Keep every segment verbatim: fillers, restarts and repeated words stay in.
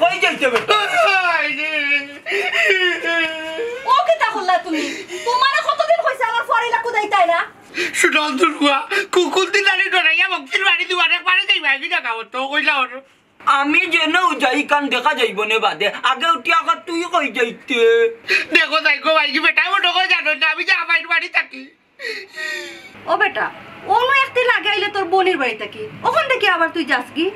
কই যাইতে বেটা? ও কিতা করলা তুমি? তোমারে কতদিন কইছে আমার ফুয়ারে ইলা কুদাইতায় না? শুনো দুর্গা, কুকুর দিন আনি ডরাইয়া বক্সির বাড়ি দুয়ারে পারে যাইবা, কি জাগা অতো কইলা অর। আমি যেন যাই কান দেখা যাইব নে বাদে, আগে উঠিয়া কর তুই কই যাইতে। দেখো যাই গো ভাইজি, বেটায় মনে কয় জানো না আমি যে আমার বাড়ি থাকি। ও বেটা, অনো একদিন আগে আইলে তোর বইনর বাড়ি থাকি, অখন থাকি আবার তুই যাস কি?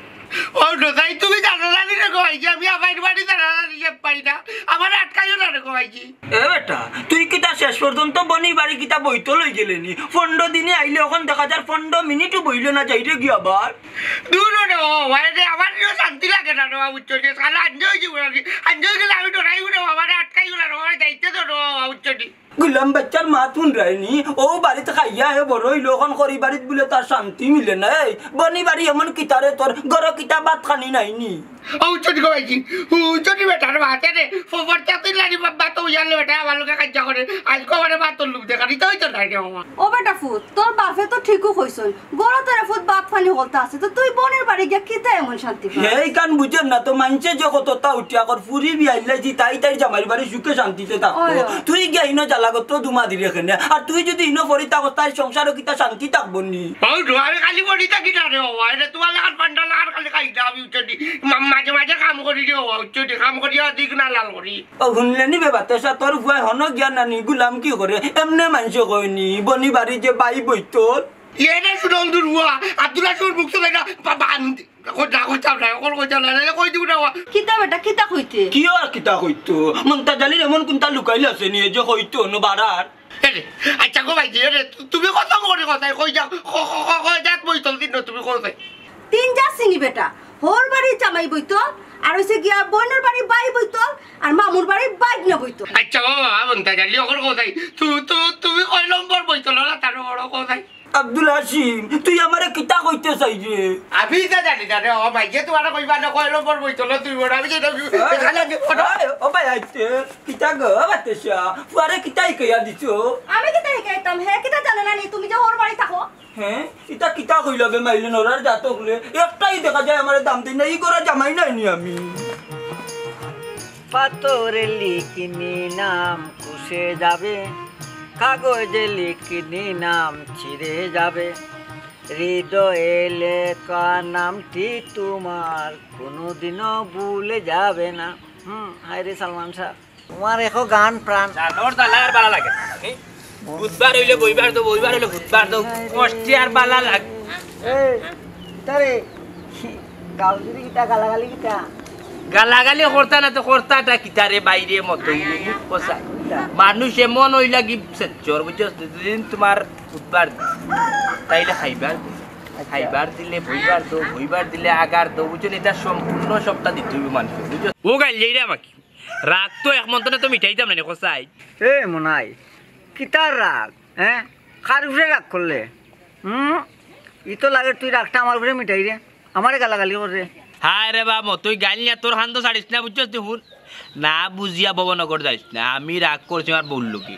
ও নজাই, তুমি জানো না নি রে গো ভাইজি, আমি আমার বাড়ি দাঁড়ানি সব পাই না, আমারে আটকাইও না রে গো ভাইজি। এ বেটা, তুই কিতা শেষ পর্যন্ত বইনর বাড়ি কিতা বইতল অই গেলে নি? পনরো দিনে আইলে অখন দেখা যার পনরো মিনিটও বইলে না, যাইরে গি আবার। দূর রে বাবা, মানে রে, আমার ইনো শান্তি লাগে না রে বাবা, বুঝছো নি? শালা আঞ্জ অই যাইবো না রে, আঞ্জ অই গেলে আমি ডরাই রে বাবা, আমারে আটকাইও না রে বাবা, যাইতে দেও রে বাবা, বুঝছো নি? গুলাম বাইচ্চার মাত হুনরায়নি, অউ বাড়িত খাইয়া হে বড় অইলো, অখন করি বাড়িত বুলে তার শান্তি মিলে না। এই, বইনর বাড়ি এমন কিতা রে তোর, ঘরো কিতা ভাত খানি নাই নি? ও উচ্চটি গো ভাইজি, উচ্চটি বেটার মাতে রে, ফোফর চাতুই লানি বাবা তো ইয়ালে বেটা আমার লগে কাজ্জা করে, আইজকু আমারে মাতর লুক দেখানি তো অইতো নাই রে বাবা। ও বেটা ফুত, তোর বাপে তো ঠিকউ কইছইন, ঘরো তোর ফুত ভাত পানি হকলতা আছে, তো তুই বইনর বাড়ি গিয়া কিতা এমন শান্তি পাস? হে, ইখান বুঝের না তো, মানষে যে কততা উঠিয়া কর, ফুরি বিয়া অইলে জি তাই তাইর জামাইর বাড়ি সুখে শান্তিতে থাকতো। ওই, ওই। তুই গিয়া ইনো জ্বালা করতো দুমা দিরে কেনে, আর তুই যুদি ইনো পড়ি থাকস, তাইর সংসারো কিতা শান্তি থাকবো নি? ও, আমি খালি পড়ি থাকি না রে বাবা, এটা তোমার লাখান পান্ডা লাখান খালি খাই না, আমি উঠে দি, মা-, মাঝে মাঝে কাম করি রে বাবা, উঠে দি, কাম করি আর দিক না লাল করি। ও, হুনলে নি বে বাতেশা, তোর ফুয়ায় হনো গিয়া না নি, গুলাম কি করে? এমনে মানষে কয় নি, বইনর বাড়ি যে বাই বইতল। এ রে সুরলদুর ফুয়া, আব্দুল আসুর মুখ তো বেটা, বা-, বান্দি। কই না, কইতাম না, অখন কইতাম না, নাইলে কই দিমু না, ওয়া। কিতা বেটা, কিতা কইতে? কিও আর কিতা কইতো? মন্তাজ আলীর এমন কুনতা লুকাইল আছে নি, যে কইতো অনো বাড়ার? এ রে, আচ্ছা গো ভাইজি, এ রে, তু-, তুমি কত করে কথায় কই যাও, ক-, ক-, ক-, কই যাত বইতল দিন না, তুমি কই যাই? তিন জাত চিনি বেটা, হউর বাড়ির জামাই বইতল, আর অইছে গিয়া বইনর বাড়ি বাই বইতল, আর মামুর বাড়ি বাইগনা বইতল। আচ্ছা বাবা, মন্তাজ আলী, অখন কই যাই? তু-, তু-, তুমি কয় নম্বর বইতল, না তার বড় কই যাই? আব্দুল হাসিম, তুই আমারে কিতা কইতে চাইরে? আমি ইতা জানি না রে, ও ভাই, যে তোমারে কইবা না, কয় নম্বর বইতল তুই বড়, আমি যে ওই, ওই, ও ভাই, আইতে, কিতা গো, বাতেশা, ফুয়ারে কিতা হিকাইয়া দিছো? আমি কিতা হিকাইতাম, হে কিতা জানে না নি, তুমি যে হউর বাড়ি থাকো? হে, ইতা কিতা কইলা বে মাইলে নরার জাত অকলে, একটাই দেখা যায় আমারে দাম দেয় না, ই ঘরর জামাই নায় নি আমি। পাথরে লিখিনি নাম খসে যাবে, কাগজে লিখিনি নাম ছিঁড়ে যাবে, হৃদয়ে লেখা নামটি তোমার কোনোদিনও ভুলে যাবে না। হুম, হায় রে সালমান শাহ, তোমার এখন গান প্রাণ। জানোর জ্বালা আর বালা লাগে না, হুম? বুধবার অইলে বইবার দেও, বইবার অইলে বুধবার দেও, কষ্টে আর বালা লাগে। এই, কিতা রে? গাউজিরি কিতা, গালাগালি কিতা? গালাগালি করতা না তো করতাটা কিতা রে, বাইরে মতো কষাই। কিতা? মানুষ এমন অইলা কি সেচ্চর, বুঝছস? দুদিন তোমার বুধবার, তাইলে খাইবার দেও। আচ্ছা। খাইবার দিলে বইবার দেও, বইবার দিলে আগার দেও, বুঝছো? ইটা সম্পূর্ণ সবটা দিতে অইবো মানুষরে, বুঝছো? ও গাইল যাইরা আমাকে। রাগ তো এক মন্তনে তো মিটাইতাম না নি, কষাই। এ মনাই, কিতার রাগ, হ্যাঁ? কার উপরে রাগ করলে? হুম? ই তো লাগে তুই রাগটা আমার উপরে মিটাইরে, আমারে গালাগালি কররে। হায় রে বা মতই, গাইল নিয়া তোর কান্দো ছাড়িস না, বুঝছস তুই? হুন, না বুঝিয়া ভবনগর যাইস না, আমি রাগ করছি আমার বউর লগে।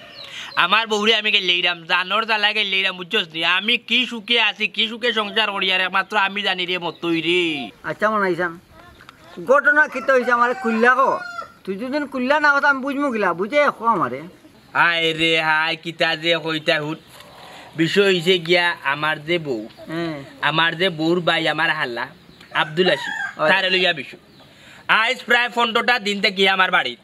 আমার বউরে আমি গাইল্লাইরাম, জানোর জ্বালায় গাইল্লাইরাম, বুঝছস নি? আমি কি সুখে আছি, কি সুখে সংসার করি, আর একমাত্র আমি জানি রে মতই রে। আচ্ছা মনাইছান, ঘটনা কিতা অইছে আমারে খুলিয়া ক। তুই যদি খুলিয়া না কস, আমি বুঝমু কিলা? বুঝে ক আমারে। হায় রে হায়, কিতা যে কইতায় হুন। বিষয় অইছে গিয়া আমার যে বউ, হ্যাঁ। আমার যে বউর ভাই, আমার হালা, আব্দুল হাসিম, অয়। তারে লইয়া বিষয়। আইজ প্রায় পনরোটা দিন থাকি আমার বাড়িত।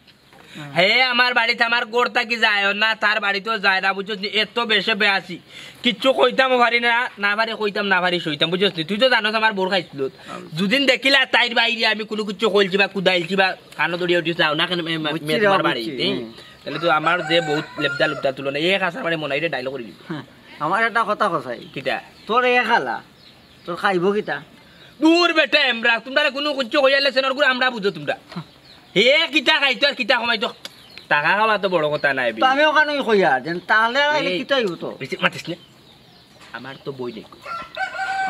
হুম। হে আমার বাড়িত আমার ঘর থাকি যায় না, তার বাড়িতেও যায় না, বুঝছস নি? এত বেশে বেয়াসি, কিচ্ছু কইতামও পারি না, না পারি কইতাম, না পারি সইতাম, বুঝছস নি? তুই তো জানোস আমার বউর খাইছলত। হুম। যুদিন দেখিলা তাইর বাইরে আমি কুনু কিচ্ছু কইলছি বা কুদাইলছি বা কানো দড়িয়া উঠিস না, না কেন মে-, মে-, বুঝছি মে-, রে, তোমার বাড়ি, বুঝছি, হুম। হুম। তাইলে তো আমার যে বউত লেবদা লুবদা তুলনা, এক আছাড় মারি মনাইরে ডাইল করি দিবি। হ্যাঁ, আমার একটা কথা কছাই। কিতা? তোর এক হালা, তোর খাইবো কিতা? দূর বেটা, এমরা, তুমরারে কুনু কিচ্ছু কইয়ালে সেনর গুড়া আমরা বুঝো তুমরা। হে কিতা খাইতো আর কিতা কমাইতো, টাকা খাওয়া তো বড় কথা নায় বে। তো আমি অখানউ কইয়ার, যেন তাহলে আর আইলে এই, কিতা অইবো তো? বেশি মাতিস না। আমার তো বইন একু।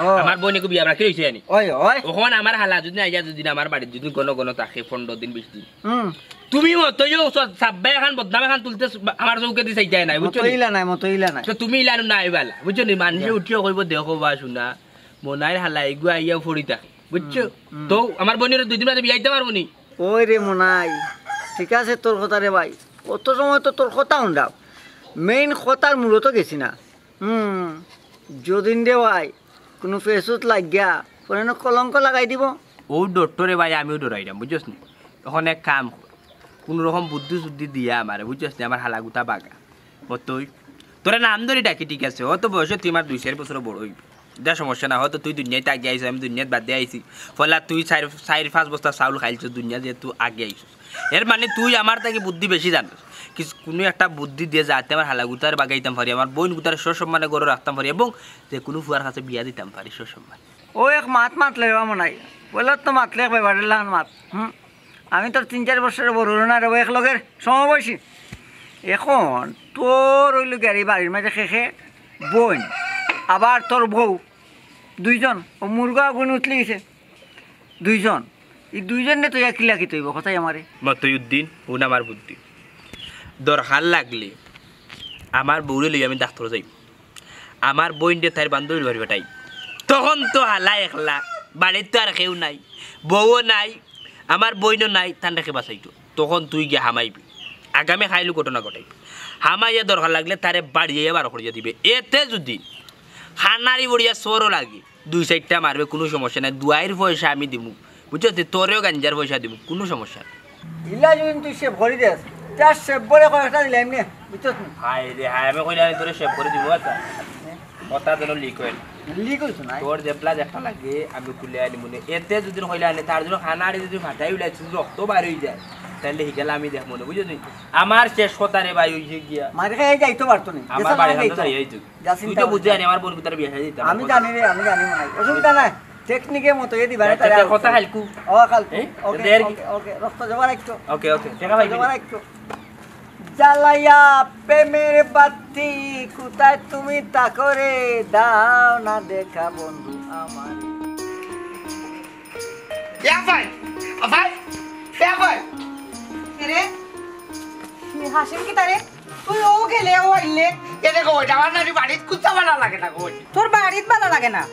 ও। আমার বইন একু বিয়া বাকি রইছে জানি। ওই, ওই। অখন আমার হালা যুদি আইয়া যুদি আমার বাড়িত যুদি ঘন ঘন থাকে পনরো দিন, বিশ দিন। হুম। তুমি অতইও স-, সাব্বা এখান বদনাম এখান তুলতে স-, আমার চউখেদি চাইতায় নায়, বুঝছো নি? মতইলা নায়, মতইলা নায়। তো তুমি ইলানো নায় বালা, বুঝছো নি? মানষে যা। উঠিয়া কইবো, "দেখো বা শুনা, মনাইর হালা এগু আইয়া পড়ি থাকে।" বুঝছো? হুম, হুম। তো আমার বইনরে দুই দিন বাদে বিয়া দিতাম পারবো নি? ওই রে মনাই, ঠিক আছে তোর কথা রে ভাই, অত সময় তো তোর কথা হুনরাম, মেইন কথার মূলত গেছি না। হুম, যদিন রে ভাই কুনু ফেসুত লাগিয়া পরে না কলঙ্ক লাগাই দিব। ও ডররে ভাই, আমিও ডরাইরাম, বুঝছস নি? তখন এক কাম কর, কুনু রকম বুদ্ধি শুদ্ধি দিয়া আমারে, বুঝছস নি, আমার হালাগুতা বাগা। ও তুই, তোরে নাম ধরি ডাকি, ঠিক আছে? অত বয়সে তুই আমার দুই চাইর বছর বড় অইবি, ইটা সমস্যা না। হয়তো তুই দুনিয়াত আগে আইছস, আমি দুনিয়াত বাদে আইছি। ফলা তুই চাইর, চাইর পাঁচ বস্তা চাউল খাইছস দুনিয়াত, যেহেতু আগে আইছস। এর মানে তুই আমার থাকি বুদ্ধি বেশি জানস। কিছু, কুনু একটা বুদ্ধি দে যাতে আমার হালাগুতারে বাগাইতাম পারি, আমার বইনগুতারে সসম্মানে ঘরো রাখতাম পারি এবং যে কুনু ফুয়ার কাছে বিয়া দিতাম পারি সসম্মানে। ও এক মাত মাতলে বা মনাই, বলে তো মাতলে এক ব্যাপারের লাখান মাত। হুম, আমি তোর তিন চাইর বছর বড় না রে, এক লগের সমবয়সী। এখন তোর অইলো গিয়া এই বাড়ির মাঝে কে কে বইন, আবার তোর বউ, দুইজন, ও মুরগা গুণ উঠলি গেছে, দুইজন। এই দুইজনে তো এক কিলা কিতা অইব, কথাই আমারে। মতইউদ্দিন, হুন আমার বুদ্ধি। দরকার লাগলে আমার বউরে লইয়া আমি ডাক্তর যাই, আমার বইনরে তাইর বান্ধবীর বাড়ি পাঠাই। তখন তো হালা একলা, বাড়িত তো আর কেউ নাই, বউও নাই, আমার বইনও নাই, তানরে কে বাঁচাইতো? তখন তুই গিয়া হামাইবি, আগামী কাইলউ ঘটনা ঘটাইবি, হামাইয়া দরকার লাগলে তারে বাড়িয়ে বার করিয়া দিবে। এতে যদি খানারি বড়িয়া চোরও লাগে, দুই চাইরটা মারবে, কুনু সমস্যা নাই। দুয়াইর পয়সা আমি দিমু, বুঝছস? তোরেও গাঞ্জার পয়সা দিমু, কুনু সমস্যা নাই। ইলা যদি তুই সেভ করি দেস, তার সেভ করে কয়েকটা দিলে এমনি, বুঝছস নি? হায় রে হায়, আমি কইলাম আমি তোরে সেভ করি দিমু, আচ্ছা। কথা যেন লিক হয় না। লিক হইতো না। তোর যে প্লাজ একটা লাগে, আমি খুলে আনি মনে। এতে যদি কইলে আনে, তার জন্য খানারি যদি ফাটাই উলাই, শুধু রক্ত বার হয়ে যায়, তাহলে হিগাল আমি দেখ মনে, বুঝছস নি? আমার শেষ কথা রে ভাই, অইছে গিয়া। মারি খাই যাইতো পারতো নি। আমার বাড়ি খান তো যাইতো। যাই, যাই। তুই তো বুঝে আনি আমার বোন কোথায় বিয়া শাদী দিতাম। আমি জানি রে, আমি জানি মনে হয়। অসুবিধা নাই। টেকনিকে মতো এ দিবা, আচ্ছা, তাহলে তোর কথা হালকু। ও, হালকু। এ? ওকে, এদের কি? ওকে, ওকে। রক্ত জমা রাখতো। ওকে, ওকে। টাকা পাইবি। জমা রাখতো। জ্বালাইয়া প্রেমের বাতি কোথায় তুমি তা করে দাও না দেখা বন্ধু আমার। এ ভাই, ভাই, এ ভাই। এরে, হাসিম কিতা রে? তুই ও গেলে, ও আইলে। এরে গো, আমার নানি বাড়িত কুত্তা বালা লাগে না গো। তোর বাড়িত বালা লাগে না?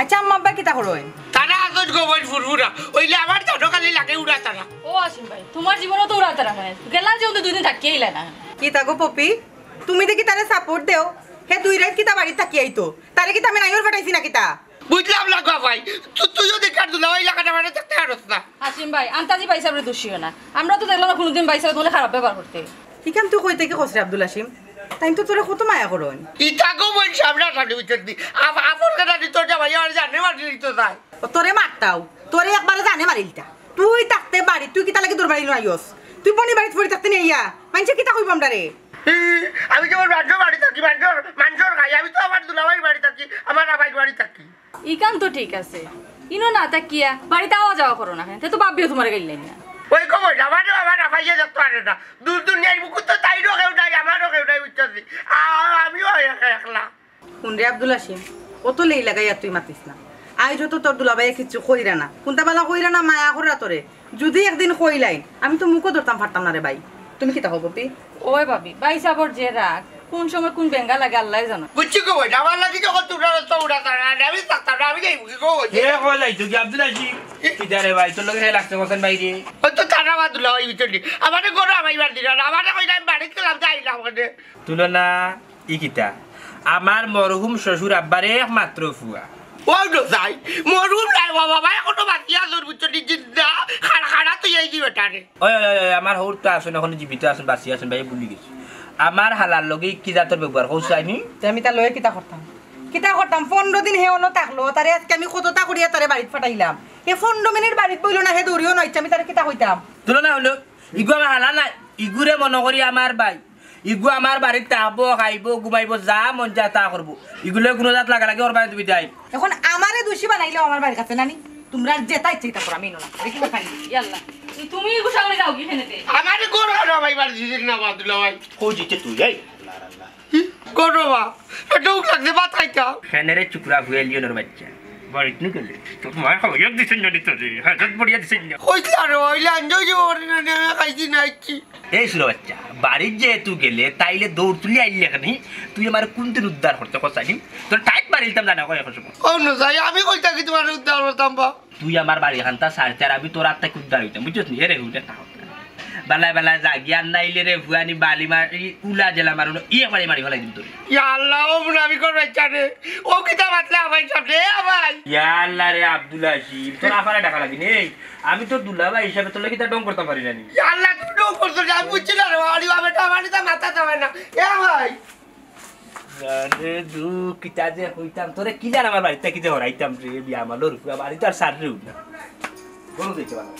আচ্ছা, আম্মা আব্বা কিতা করইন? তারা আজত গো বইন ফুরফুরা। অইলে আমার জানো খালি লাগে উড়া তারা। ও হাসিম ভাই, তোমার জীবনও তো উড়া তারা মানে। গেলা যে ওদের দুই দিন থাকিয়া আইলা না। কিতা গো পপি, তুমি দেখি তারে সাপোর্ট দেও। হে দুই রাইত কিতা বাড়িত থাকি আইতো? তারে কিতা আমি নাইওর ফাটাইছি না কিতা? বুঝলাম না গো ভাই, তু-, তুই যদি কার দুলা ওই লাগাটা মানে দেখতে পারস না। হাসিম ভাই, আন্তাজি ভাই সাহেবরে দোষী হয় না। আমরা তো দেখলাম না কোনোদিন ভাই সাহেব তোমার খারাপ ব্যবহার করতে। ইখান তুই কইতে কি কস রে আব্দুল হাসিম? তাই তো তোরে কত মায়া করইন। ইতা গো বইন সামনে সামনে বুঝতে দি। আপ-, আপন কথা দি তোর জামাই আর জানে মারি দিত চাই। ও তোরে মারতাও, তোরে একবারে জানে মারিলতা। তুই থাকতে বাড়ি, তুই কিতা লাগি দরবারি লইয়া আইস? তুই বনি বাড়িত পড়ি থাকতে নেইয়া, মানষে কিতা কইব আমরারে? ই, আমি যেমন রাজ্য বাড়ি থাকি, রাজ্যর মানষর খাই, আমি তো আমার দুলাভাই বাড়ি থাকি, আমার আবাই বাড়ি থাকি। ইখান তো ঠিক আছে, ইনো না থাকিয়া বাড়িত আওয়া যাওয়া করো না, তে তো বাবিও তোমার গাইলেন না। ওই কম হইল, আমারও আমার আবাইয়ে দেখতে পারে না, দূর দুনিয়ার বুকুত তো তাইরও কেউ নাই, আমারও কেউ নাই, বুঝছস নি? আ-, আমিও এক-, একলা। হুন রে আব্দুল হাসিম, অত লেই লাগাইয়া তুই মাতিস না। আইজ তো তোর দুলাভাইয়ে কিচ্ছু কইরা না, কুন্তা বালা কইরা না, মায়া কররা তোরে। যদি একদিন কইলাইন, আমি তো মুখও ধরতাম পারতাম না রে ভাই। তুমি কিতা কও পপি? ওই ভাবি, ভাই সাবর যে রাগ, কোন সময় কোন বেঙ্গা লাগে আল্লায় জানো। বুঝছি গো ভাই, আমার লাগি যখন তোমরা রাস্তা উড়া তারা, আমি থাকতাম না, আমি যাইব কি গো ভাই? এ কই যাইতো কি আব্দুল হাসিম? কিতা রে ভাই, তোর লগে হে লাগছে হোসেন ভাই রে? ওই তো তারা আমার দুলাভাই ভিতরে। আমারে গরু আমার বাড়ি দিল না, আমারে কইলা আমি বাড়িত গেলাম, যাইলাম ওখানে। তুলনা ই কিতা? আমার মরহুম শ্বশুর আব্বার একমাত্র ফুয়া। ওই তো যাই, মরহুম নাই বাবা, ভাই এখনো বাঁচিয়া আছইন, বুঝছো নি? জিন্দা, খাড়া খাড়া তুই এই দিবে তারে। ওই, ওই, ওই, ওই, আমার হউর তো আছইন, এখনো জীবিত আছইন, বাঁচিয়া আছইন, ভাই ভুলি গেছি। আমার হালার লগে কি জাতর ব্যবহার, কও চাইনি? তে আমি তার লগে কিতা করতাম? কিতা করতাম? পনেরো দিন হে অনো থাকলো, তারে আজকে আমি কততা করিয়া তারে বাড়িত পাঠাইলাম। হে পনেরো মিনিট বাড়িত বইলো না, হে দৌড়িও না, ইচ্ছা আমি তারে কিতা কইতাম? তুলনা হলো, ইগু আমার হালা নাই, ইগুরে মনে করি আমার ভাই। ইগু আমার বাড়িত থাকবো, খাইবো, ঘুমাইবো, যা মন চায় তা করবো। ইগুলো কোনো জাত লাগালাগি ওর বাড়িত তুমি যাই। এখন আমারে দোষী বানাইলেও আমার বাড়ির কাছে নানি, তোমরা যেটা ইচ্ছে তা করো, আমি ইনো না। দেখি না খালি। ইয়াল্লা, ই তুমি এগু সামনে যাও কি খেনেতে? আমারে গরু খাওয়া ভাই বাড়ি দিছিস না, বাদুলা ভাই। কই দিতে তুই, এই? হি, গরু বা, এটা উক লাগছে, ভাত খাইতাম। খেনেরে চুকরা ফুয়ে লিওনর বাচ্চা। বাড়িত নি গেলে? তোর মায় খাওয়াইয়া দিছে না রে তোরে? হ্যাঁ, তোর বড়িয়া দিছে না? কইছি আরে, অইলে আনজয় দিব পারি না, আমি খাইছি না, আইছি। এই সুরা বাচ্চা, বাড়িত যেহেতু গেলে, তাইলে দৌড় তুলি আইলে কেনে? তুই আমার কোন দিন উদ্ধার করতে কছানি? তোর টাইট মারিলতাম জানা কয় এখন সময়। ও না যাই, আমি কইতা কি তোমার উদ্ধার করতাম বা? তুই আমার বাড়ি খান্তা সারতে আর আমি তোর আত্মা উদ্ধার হইতাম, বুঝছস নি? এরে হুইটা তাও। বালায় বালায় যা, জ্ঞান নাইলে রে, ভুয়ানি বালি মারি, উলা জেলা মারুন, ইয়ে মারি মারি ফেলাই দিম তোরে। ইয়া আল্লাহ, ও মুনাফিকর বাচ্চা রে, ও কিতা মাতলে আমায় সাথে, এ ভাই? ইয়া আল্লাহ রে আব্দুল হাসিম, তোর আফারে ডাকা লাগি নেই। আমি তো দুলাভাই হিসাবে তোর লাগি তা ডং করতাম পারি না নি। ইয়া আল্লাহ, তুই ডং করছস, আমি বুঝছি না রে, আরে বাবা, এটা আমার এটা মাথা চালায় না। এ ভাই। আরে দু, কিতা যে কইতাম, তোরে কিলার আমার বাড়িত থাকি যে হরাইতাম রে, বিয়া মালর পুরা বাড়িত আর সার রে উঠা। বলো দেখতে পারো।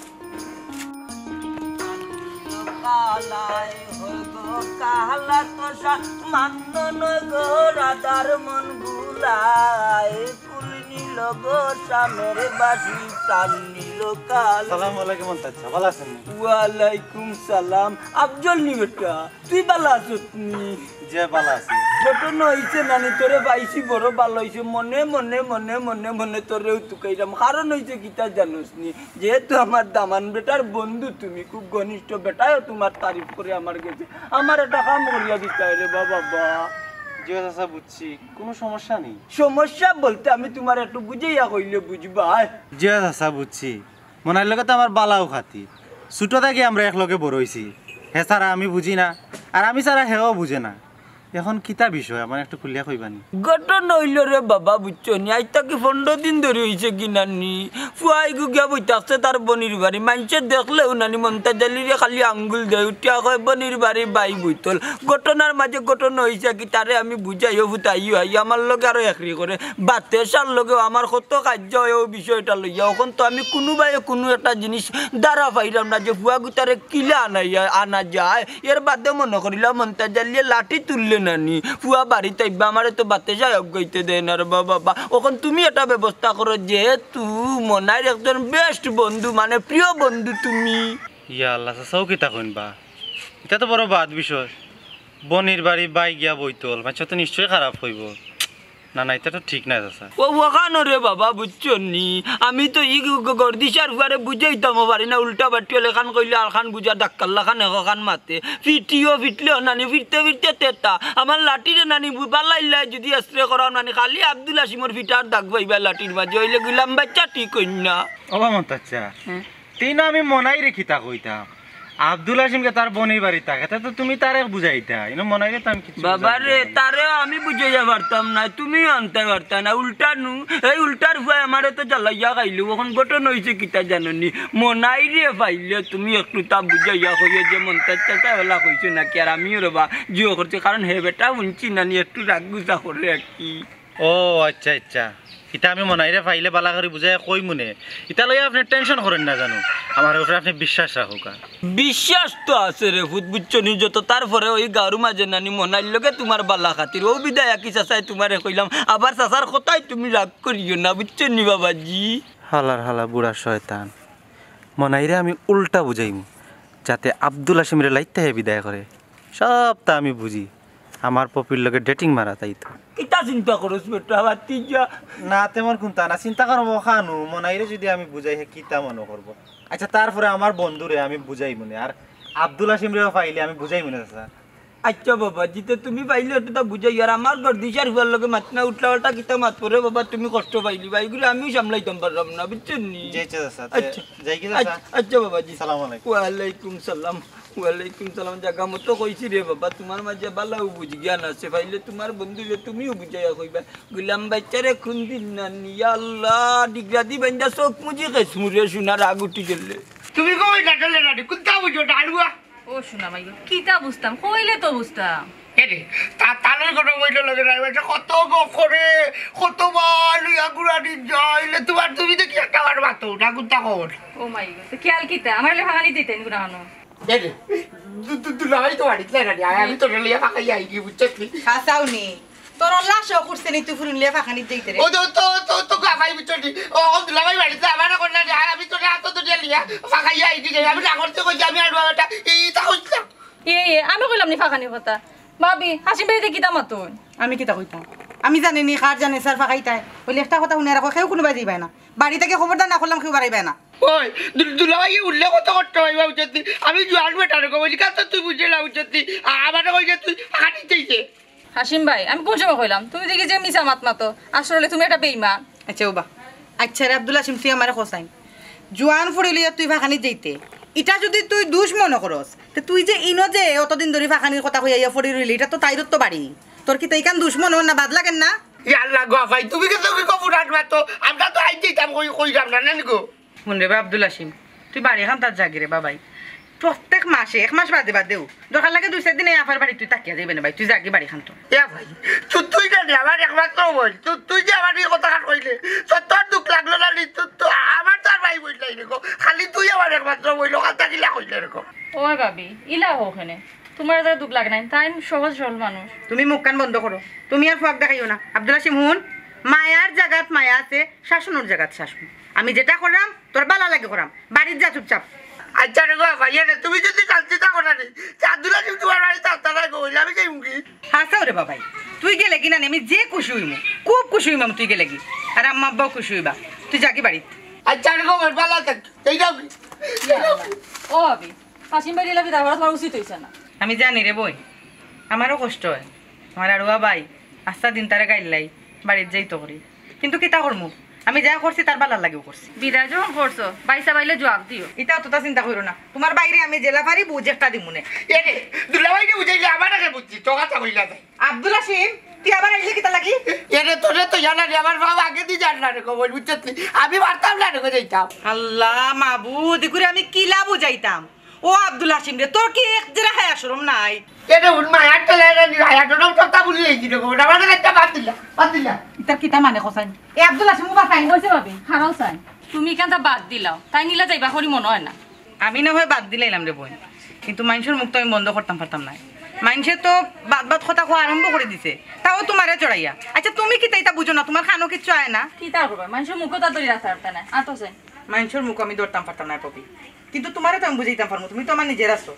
কালায় হগো কালা তো সা-, মান্য নয় গো রাধার মন ভুলায়। ফুল নিল গো শ্যামের বাঁশি, প্রাণ নিল কাল। সালাম আলাইকুম, আন্তাজ সাব, ভালা আছইন নি? ওয়ালাইকুম সালাম। আফজল নি বেটা, তুই ভালা আছস নি? জি, ভালা আছি। ঘটনা অইছে নানি, তোরে পাইছি বড় ভালা অইছে। মনে মনে, মনে মনে, মনে তোরেও তুকাইরাম। কারণ অইছে কিতা জানোস নি? যেহেতু আমার দামান বেটার বন্ধু তুমি, খুব ঘনিষ্ঠ, বেটায়ও তুমার তারিফ করে আমার গেছে। আমার একটা কাম করিয়া দিতায় রে বাবা, বা। জি চাচা, বুঝছি, কুনু সমস্যা নেই। সমস্যা বলতে আমি তুমারে একটু বুঝাইয়া কইলে বুঝবায়। জি চাচা, বুঝছি। মনাইর লগে তো আমার ভালাউ খাতির, ছুটো থাকি আমরা একলগে বড় অইছি। হে ছাড়া আমি বুঝি না, আর আমি ছাড়া হেও বুঝে না। এখন কিতা বিষয়, আমারে একটু খুলিয়া কইবা নি? ঘটনা অইলো রে বাবা, বুঝছো নি, আইজ থাকি পনরো দিন ধরি অইছে কিতা নানি, ফুয়া ইগু গিয়া বই থাকছে তার বইনর বাড়ি। মাইনষে দেখলেউ নানি মন্তাজ আলীরে খালি আঙ্গুল দেয়, উঠিয়া কয়, "বইনর বাড়ি বাই বইতল।" ঘটনার মাঝে ঘটনা অইছে কিতা, তারে আমি বুঝাইও ফুতাইও আই, আমার লগে আরো একরি করে। বাতেশার লগেও আমার কত কাইজ্জা অয় অউ বিষয়টা লইয়া। অখন তো আমি কুনুবায় কুনু একটা জিনিস ধারা পাইরাম না যে ফুয়া গুতারে কিলা আনাইয়া, আনা যায়। এর বাদে মনো করিলাম মন্তাজ আলীয়ে লাঠি তুললে নানি, ফুয়া বাড়িত আইবা, আমারে তো বাতেশায় আগাইতে দেয় না রে বাবা। অখন তুমি একটা ব্যবস্থা করো, যেহেতু মনাইর একজন best বন্ধু, মানে প্রিয় বন্ধু তুমি। ইয়া আল্লাহ, চাচাও কিতা কইন বা? ইটা তো বড় বাদ বিষয়। বইনর বাড়ি বাই গিয়া বইতল, মাইনষে তো নিশ্চয়ই খারাপ কইবো। না, না, ইটা তো ঠিক নায়, চাচা। ও, অখানো রে বাবা, বুঝছো নি? আমি তো ই গ-, গ-, গর্দিশার ফুয়ারে বুঝাইতামও পারি না, উল্টা বাট্টি অলে খান কইলে আর খান বুঝা, ডাক্কার লাখান এক খান মাতে। ফিটিও ফিটলেও নানি, ফিটতে ফিটতে তেতা। আমার লাঠিরে নানি বু-, বালাইল্লায় যুদি এসরে করাও নানি, খালি আব্দুল হাসিমর ফিটার দাগ পাইবা লাঠির মাঝে, অইলে গুলাম বাচ্চা ঠিক অইন না। ও বা মন্তাজ চাচা, হুম। তিন আমি মনাইরে কিতা কইতাম? আব্দুল হাসিম কে তার বইনর বাড়ি থাকে, তে তো তুমি তারে বুঝাইতা। ইনো মনাইরে তো আমি কিচ্ছু বাবা বুঝাইতাম রে, পারি না। তারেও আমি বুঝাইয়া পারতাম না, তুমিও আনতায় পারতায় না। উল্টা নু, এই উল্টার ফুয়ায় আমারে তো জ্বালাইয়া খাইলো। অখন ঘটনা অইছে কিতা জানো নি? মনাইরে পাইলে তুমি একটু তা বুঝাইয়া কইও যে মন্তাজ চাচায় অলা কইছে নাকি, আর আমিও রে বা জিও করছি, কারণ হে বেটা হুনছি নানি একটু রাগ গুসা করে আর কি। ও আচ্ছা, আচ্ছা। ইটা আমি মনাইরে পাইলে বালা করি বুঝাইয়া কইমুনে। ইটা লইয়া আপনে tension করইন না জানু। আমার উপরে আপনে বিশ্বাস রাখউক্কা। বিশ্বাস তো আছে রে ফুত, বুঝছো নি? যত তারপরে ওই গাউর মাঝে নানি মনাইর লগে তুমার বালা খাতির। অউ বিদায় আকি চাচায় তুমারে কইলাম, আবার চাচার কথায় তুমি রাগ করিও না, বুঝছো নি বাবাজি? হালার হালা বুড়া শয়তান। মনাইরে আমি উল্টা বুঝাইমু, যাতে আব্দুল হাসিমরে লাইত্তা হে বিদায় করে। সবতা আমি বুঝি। আমার পপির লগে dating মারা তাই তো। কিতা চিন্তা করস বেটা, বাতি যা। না, তেমন কুন্তা না। চিন্তা করবো খানু, মনাইরে যুদি আমি বুঝাই, হে কিতা মনো করবো? আচ্ছা, তারপরে আমার বন্ধুরে আমি বুঝাইমুনে। আর আব্দুল হাসিমরেও পাইলে আমি বুঝাইমুনে, চাচা। আচ্ছা বাবা, জি তে তুমি পাইলে একটু তা বুঝাই। আর আমার গর্দিশার ফুয়ার লগে মাত না, উল্টা পাল্টা কিতা মাত করে বাবা, তুমি কষ্ট পাইলিবা। ইগুরে আমিও সামলাইতাম পারলাম না, বুঝছো নি? জি, আচ্ছা, চাচা। তে আচ্ছা। যাই কি, চাচা? আচ্ছা, আচ্ছা বাবাজি। সালাম আলাইকুম। ওয়ালাইকুম সালাম। ওয়ালাইকুম সালাম। জাগা মতো কইছি রে বাবা, তুমার মাঝে বালাউ বুঝ জ্ঞান আছে, পাইলে তুমার বন্ধুরে তুমিও বুঝাইয়া কইবা। গুলাম বাচ্চারে কুন দিন নানি, ইয়া আল্লাহ, ডিগরাদি বাইন্দা চোখ মুজি খেসমুরে সোনার আগ উঠি গেলে। তুমি কই নাটলে নানি, কুন্তা বুঝো, ডাড়ুয়া? ও সোনা মাই গো, কিতা বুঝতাম, কইলে তো বুঝতাম। এরে, তা তালর কোনো বইটা লগে নাই, এটা কত গো করে, কত বার লইয়া গুড়ানি যাইলে তুমার, তুমি তো কি একটা বার মাতো, না কুন্তা খবর? ও মাই গো, তো খেয়াল কিতা, আমারে ফাঁকানি দিতে নি গুড়া হানো। এরে, দু-, দু-, দুলাভাই তো বাড়িত নাই নানি, আয়, আমি তোরে লইয়া ফাঁকাইয়া আইগি, বুঝছস নি? হাছাউ নি, তোর লাশও করছে নি, তুই ফুরিন লইয়া ফাঁকানি দিতে রে। ও তো, তো, তো, তো গাবাই বুঝছস নি? ও, ও দুলাভাই বাড়িত নাই, আমারে কর না রে, আয়, আমি তোরে আতো ধরিয়া লইয়া ফাঁকাইয়া আইগি যাই, আমি ডাঙর তো কইছি, আমি আর বাবাটা, এই তা কইছিলাম। এ, এ, আমি কইলাম নি ফাঁকানির কথা। ভাবি, হাসিম ভাই দেখি কিতা মাতইন। আমি কিতা কইতাম? আমি জানি নি কার জানে স্যার ফাঁকাইতায়। অইলে একটা কথা হুনিয়া রাখো, কেউ কুনুবায় যাইবায় না। বাড়ি থাকি খবরদার না করলাম কেউ বাড়াইবায় না। ওই, দু-, দুলাভাইয়ে উল্লেখ কত করতে পারবা উচিত নি? আমি জোয়ান বেটা রে গো, বলি, কাজ তো তুই বুঝে না উচিত নি। আ-, আমারে কই যে তুই হাঁটি চাইছে। হাসিম ভাই, আমি কোন সময় কইলাম? তুমি দেখি যে মিছা মাত মাতো, আসলে তুমি একটা বেইমান। আচ্ছা, ওবা। আচ্ছা রে আব্দুল হাসিম, তুই আমারে কছাইন। জোয়ান ফুড়ি লইয়া তুই ফাঁকানিত যাইতে, ইটা যদি তুই দুষ মনো করস, তে তুই যে ইনো যে অতদিন ধরি ফাঁকানির কথা কইয়া ইয়া ফুড়ি রইলি, ইটা তো তাইরও তো বাড়ি। তোর কিতা ইখান দুষ মনো অর না, বাদ লাগের না? ইয়া আল্লাহ গো, ভাই, তুমি কিন্তু কি কবুল রাখবা তো? আমরা তো আইজ যাইতাম, কই, কইরাম না, নানি গো? হুন রে বা আব্দুল হাসিম, তুই বাড়ি খান তার জাগি রে বাবাই। প্রত্যেক মাসে, এক মাস বাদে বাদেও, দরকার লাগে দুই চাইর দিন এই আফার বাড়ি তুই থাকিয়া যাইবে না ভাই, তুই জাগি বাড়ি খান তো। এ ভাই, তু-, তুই জানি আমার একমাত্র বইন, তু-, তুই যে আমার এই কথা খান কইলে, তো তোর দুখ লাগলো না নি? তু-, তু-, আমার তো আর ভাই বইন নাই রে গো, খালি তুই আমার একমাত্র বইন, কথা কিলা কইলে রে গো? ওই ভাবি, ইলা হোক এনে, তুমার যা দুখ লাগে নাই, তাইন সহজ সরল মানুষ। তুমি মুখ কান বন্ধ করো, তুমি আর ফাঁক দেখাইও না। আব্দুল হাসিম হুন, মায়ার জাগাত মায়া আছে, শাসনর জাগাত শাসন। আমি যেটা কররাম, তোর বালা লাগি কররাম। বাড়িত যা চুপচাপ। আচ্ছা রে গো, ভাইয়া রে, তুমি যদি কান্দিতা করো নি, চাঁদুলা যদি তুমার বাড়িত আনতা না গো, অইলে আমি যাইমু কি? হাছা রে বাবাই, তুই গেলে কি না নি, আমি যে খুশি অইমু, খুব খুশি অইমু আমি তুই গেলে কি। আর আম্মা আব্বাও খুশি অইবা। তুই জাগি বাড়িত। আচ্ছা রে গো, ভাই, বালা থাক। এই যাও কি? ও ভাবি, হাসিম ভাইরে ইলা বিদায় করা তুমার উচিত অইছে না। আমি জানি রে বইন, আমারও কষ্ট অয়। আমার আরুয়া ভাই, আস্তা দিন তারে গাইল্লাই, বাড়িত যাইতো করি। কিন্তু কিতা করমু? আমি যা করছি তার বালার লাগিউ করছি। বিদায় যখন করছো, বাইচ্চা পাইলে জুয়াব দিও। ইতা অততা চিন্তা করিও না। তুমার ভাইরে আমি যেলা পারি বুঝ একটা দিমুনে। এরে, দুলাভাইরে বুঝাইলে আমারে কে বুঝছি, তো কথা কইলা যায়। আব্দুল হাসিম, তুই আবার আইলি কিতার লাগি? এরে, তোরে তো জানা রে, আমার বাবা আগেদি জানলা রে, কবর বুঝছত নি? আমি পারতাম না রে, কই যাইতাম। আল্লাহ মাবুদ, ইগুরে আমি কিলা বুঝাইতাম? ও আব্দুল হাসিম রে, তোর কি এক জেরা হায়া শরম নাই? এরে, উন মায়ার ঠেলা এরে, নি হায়া শরম সবটা ভুলি যাইছি রে, কবর। আমার একটা বাদ দিলা, বাদ দিলা। ইতার কিতা মানে কছাইন? এ আব্দুল হাসিম, উবা চাইন। কইছে ভাবি, হারাও চাইন। তুমি ইখানতা বাদ দিলাও, তাইন ইলা যাইবা করি মনো অয় না। আমি না হয় বাদ দিলাইলাম রে বইন, কিন্তু মাইনষর মুখ তো আমি বন্ধ করতাম পারতাম নায়। মাইনষে তো বাদ বাদ কথা কওয়া আরম্ভ করি দিছে, তাও তুমারে চড়াইয়া। আচ্ছা, তুমি কিতা ইতা বুঝো না? তুমার কানো কিচ্ছু আয় না? কিতা করবা? মাইনষর মুখও তো ধরি রাখতা পারতা নায়। আতো চাইন। মাইনষর মুখ আমি ধরতাম পারতাম নায় পপি, কিন্তু তুমারে তো আমি বুঝাইতাম পারমু, তুমি তো আমার নিজের আছো।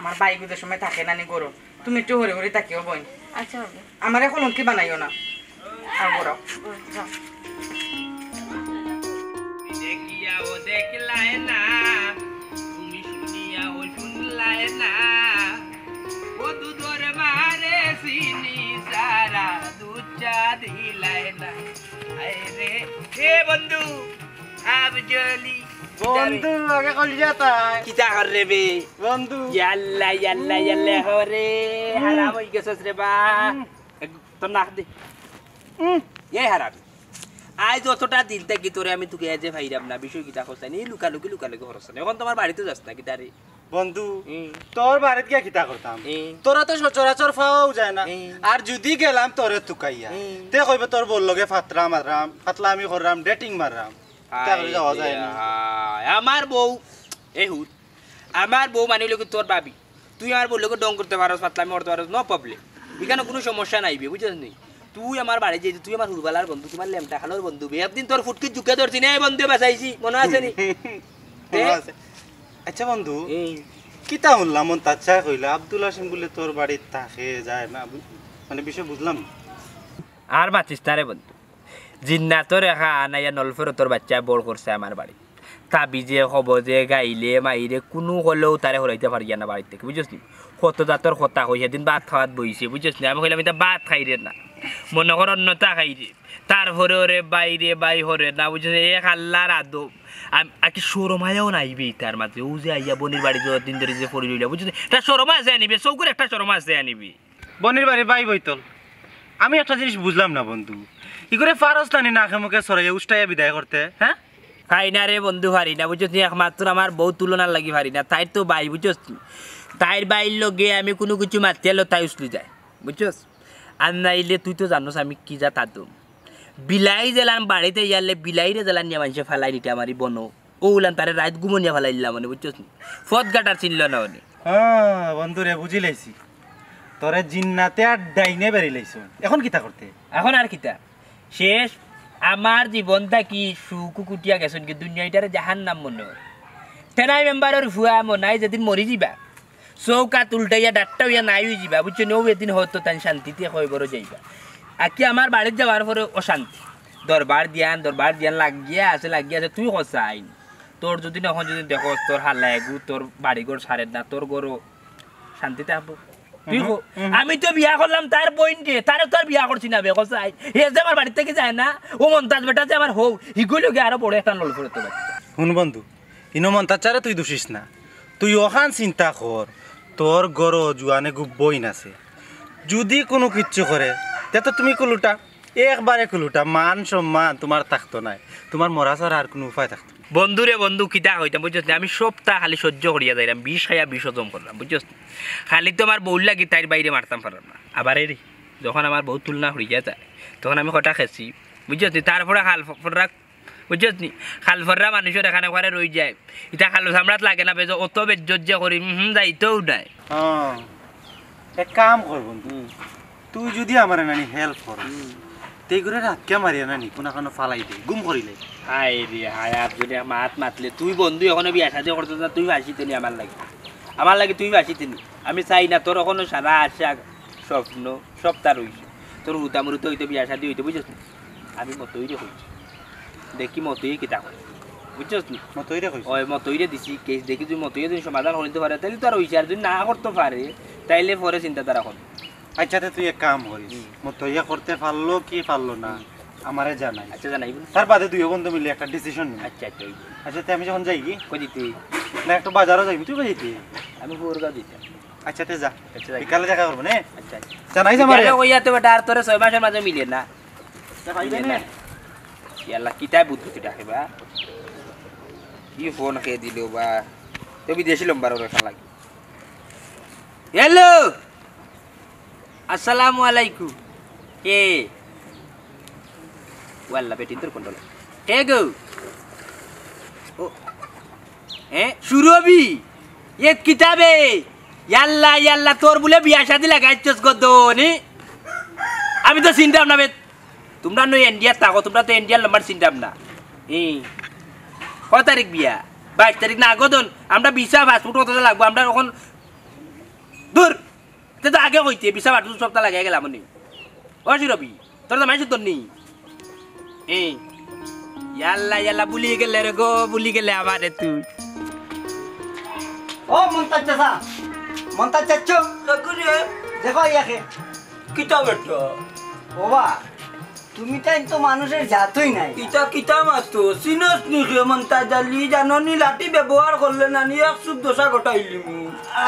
আমার ভাইগু যে সময় থাকে না নি ঘরো, তুমি একটু হরি হরি থাকিও বইন। আচ্ছা, হবে। আমারে কলঙ্কি বানাইও না। আর ঘরো। যাও। দেখিয়াও দেখলায় না, তুমি শুনিয়াও শুনলায় না, ও দুধর মারে চিনি সারা দুধ চা দিলায় না। আরে, হে বন্ধু, আবজলি। বন্ধু, আগে কলিজা তাই। কিতা কর রে বে? বন্ধু। ইয়াল্লা, ইয়াল্লা, ইয়াল্লা, হরে, হুম। হারাম অই গেছস রে বা। হুম। এক, তোর নাক দে। হুম। এই হারাম। আইজ অতটা দিন থাকি তোরে আমি তুকাইয়া যে পাইরাম না, বিষয় কিতা কছাইন, এই লুকালুকি, লুকালুকি করছ না। এখন তো আমার বাড়িত যাস না, কিতা রে? বন্ধু, হুম। তোর বাড়িত গিয়া কিতা করতাম? হুম। তোরে তো সচরাচর পাওয়াও যায় না। হুম। আর যুদি গেলাম তোরে তুকাইয়া, হুম। তে কইবে তোর বউর লগে ফাতরা মাররাম, ফাতলামি কররাম, dating মাররাম। তা করে যাওয়া যায় না। হায়, আমার বউ, এ হুত, আমার বউ মানে অইলো কি তোর ভাবি। তুই আমার বউর লগে ঢং করতে পারস, ফাতলামি করতে পারস, no problem। ইখানো কুনু সমস্যা নাই বে, বুঝছস নি? তুই আমার বাড়িত যাইতে, তুই আমার হুরুবালার বন্ধু, তুমার লেংটা খালর বন্ধু বে। একদিন তোর ফুটকিত জুকে ধরছি না, এ বন্ধু বাচাইছি, মনো আছে নি? মনো আছে। আচ্ছা বন্ধু, এই। কিতা হুনলাম, মন তাচ্ছা কইলা, আব্দুল হাসিম বুলে তোর বাড়িত থাকে, যায় না, বুঝ-, মানে বিষয় বুঝলাম না। আর মাতিস না রে বন্ধু। জিন্নাতর একা আনাইয়া নলফরতর বাইচ্চায় বড় করছে আমার বাড়িত। তাবিজে, কবজে, গাইলে, মাইরে, কুনু কলেও তারে হরাইতে পারিয়ার না বাড়িত থাকি, বুঝছস নি? কত জাতর কথা কই, হেদিন ভাত খাওয়াত বইছে, বুঝছস নি? আমি কইলাম, "ইতা ভাত খাইরে না।" মনো কর অন্যতা খাইরে। তারপরে ওরে বাইরে বাই হরে না, বুঝছস নি? এক আল্লার আদব। আম-, আর কি শরম হায়াও নাই বে ইতার মাঝে। অউ যে আইয়া বইনর বাড়ি যতদিন ধরি যে পড়ি রইলা, বুঝছস নি? একটা শরম আছে আনিবে, চউখর একটা শরম আছে আনিবে। বইনর বাড়ি বাই বইতল। আমি একটা জিনিস বুঝলাম না বন্ধু, ইগুরে পারস না নি নাকে মুখে ছড়াইয়া উষ্টাইয়া বিদায় করতে, হ্যাঁ? পারি না রে বন্ধু, পারি না, বুঝছস নি? একমাত্র আমার বউ তুলনার লাগি পারি না, তাইর তো বাই, বুঝছস নি? তাইর বাইর লগে আমি কুনু কিছু মাতিয়া লতায় উছলি যায়, বুঝছস? আর নাইলে তুই তো জানোস আমি কি জাত আদম। বিলাই যেলান বাড়িত আইলে বিলাইরে যেলান নিয়া মানষে ফালাই নিতে আমার ই বনো। অউলান তারে রাইত ঘুমো নিয়া ফালাই দিলাম মানে, বুঝছস নি? পথ ঘাট আর চিনল না মানে। হ্যাঁ, বন্ধু রে, বুঝিলাইছি। তোরে জিন্নাতে আর ডাইনে বেরিলাইছো। এখন কিতা করতে? এখন আর কিতা? শেষ। আমার জীবন থাকি সুখ কুটিয়া গেছইন কি দুনিয়া ইটারে জাহান্নাম মনো অর। তেনাই মেম্বারর ফুয়া মনাই যেদিন মরি যিবা, চউখ আত উল্টাইয়া ডাট্টা অইয়া নাই অই যিবা, বুঝছো নি? অউ এদিন হয়তো তাইন শান্তিতে কয়বরো যাইবা। আকি আমার বাড়িত যাওয়ার পরে অশান্তি। দরবার দিয়ান, দরবার দিয়ান লাগিয়া আছে, লাগিয়া আছে। তুই কছাইন। তোর যদি না অখন যদি দেখোস, তোর হালা এগু, তোর বাড়িঘর ছাড়ের না, তোর ঘরও শান্তিতে থাকবো। তুই হুম, কো, হুম। আমি তো বিয়া করলাম তার বইনরে, তারে তো আর বিয়া করছি না বে, কছাইন। হে যে আমার বাড়ি থাকি যায় না, ও মন্তাজ বেটা যে আমার হউ, হিগুই লগে আরো বড় একটা লড় করে তোর বাচ্চা। হুন বন্ধু, ইনো মন্তাজ চারে তুই দুষিস না। তুই অখান চিন্তা কর, তোর ঘরো জুয়ান এগু বইন আছে। যদি কুনু কিচ্ছু করে, তে তো তুমি কুলুটা, একবারে কুলুটা, মান সম্মান তুমার থাকতো নায়, তুমার মরা ছাড়া আর কুনু উপায় থাকতো নায়। বন্ধু রে বন্ধু, কিতা কইতাম বুঝছস নি? আমি সবতা খালি সহ্য করিয়া যাইরাম, বিষ খাইয়া বিষ হজম করলাম, বুঝছস নি? খালি তো আমার বউর লাগি তাইর বাইরে মারতাম পারলাম না। আবার এরে, যখন আমার বউ তুলনা হইয়া যায়, তখন আমি কটা খেছি, বুঝছস নি? তারপরে খাল ফ-, ফররা বুঝছস নি? খাল ফররা মানুষর এখানে ওখানে রই যায়। ইতা খালো চামড়াত লাগে না, বেজো অত বেজ্জত যে করি, হুম, হুম, যাইতোও নাই। হ্যাঁ, এক কাম কর বন্ধু, হুম। তুই যদি আমারে নানি হেল্প কর, হুম। তেই করে রাতকে মারিয়া নানি কোনা খানো ফালাই দে, গুম করিলে। হায় রে হায়, আর যদি মাত মাতলে তুই বন্ধু এখনো বিয়া শাদি করতে না, তুই ফাঁসি তেনি আমার লাগি, আমার লাগি তুই ফাঁসি তেনি। আমি চাই না তোর এখনো সারা আশা স্বপ্ন সবতা রইছে। তোর হুতা মুরুতা হইতে বিয়া শাদি হইতে, বুঝছস নি? আমি মতইরে কইছি। দেখি মতইয়ে কিতা করে। বুঝছস নি? মতইরে কইছি। ওই মতইরে দিছি কেস, দেখি যদি মতইয়ে যদি সমাধান করিতে পারে, তাইলে তো আর হইছে। আর যদি না করতে পারে, তাইলে পরে চিন্তাধারা করবো। আচ্ছা, তে তুই এক কাম করিস। হুম। মতইয়ে করতে পারলো কি পারলো না, হুম। আমারে জানাই। আচ্ছা, জানাইবো। তার বাদে দুইও বন্ধু মিলে একটা ডিসিশন নিই। আচ্ছা, আচ্ছা, ওই। আচ্ছা, তে আমি যখন যাই কি? কই দিতে? না, একটু বাজারও যাইবি, তুই কই দিতে? আমি বউরগাঁও দিতাম। আচ্ছা, তে যা। আচ্ছা, যাই। বিকালে দেখা করবো নে। আচ্ছা, আচ্ছা। জানাইস আমারে। বিকালে কইয়া তো বেটা, আর তোরে ছয় মাসের মাঝে মিলে না। তা পাইবে মিলে নে। না। ইয়াল্লা, কিতায় বুদ্ধি তুই ডাকে বা? কি ফোন খেয়ে দিল বা? তো বিদেশি নম্বর ওর এখান লাগে। হ্যালো, আসসালামু আলাইকুম। কে? ওয়াল্লা, বেটি তোর কন্ট্রোল। কে গো? ও, হ্যাঁ, সুরভি? এ কিতাবে? ইয়াল্লা, ইয়াল্লা, তোর বুলে বিয়া শাদি লাগাইছস গো দোনি? আমি তো চিনতাম না বে। তোমরা নই ইন্ডিয়াত থাকো, তোমরা তো ইন্ডিয়ার নাম্বার চিনতাম না। ই, কয় তারিখ বিয়া? বাইশ তারিখ না, আগো দন। আমরা ভিসা, পাসপোর্ট কত লাগবো? আমরা এখন দূর। তে তো আগে কইতে, ভিসা, পাসপোর্ট সবতা লাগাই গেলাম নি। ও সুরভি, তোর তো মাইসু তোর নি। এ, ইয়াল্লা, ইয়াল্লা, ভুলি গেলে রে গো, ভুলি গেলে আমারে তুই। ও মন্তাজ চাচা, মন্তাজ চাচ্ছ? কাকু রে। দেখো ইয়াকে। কিতা বেটা? ওবা, তুমি তাই তো মানুষের জাতই নাই। ইতা কিতা মাতো? চিনস নি কে মন্তাজ আলী? জানো নি লাঠি ব্যবহার করলে নানি এক চুপ দশা ঘটাইলিমু।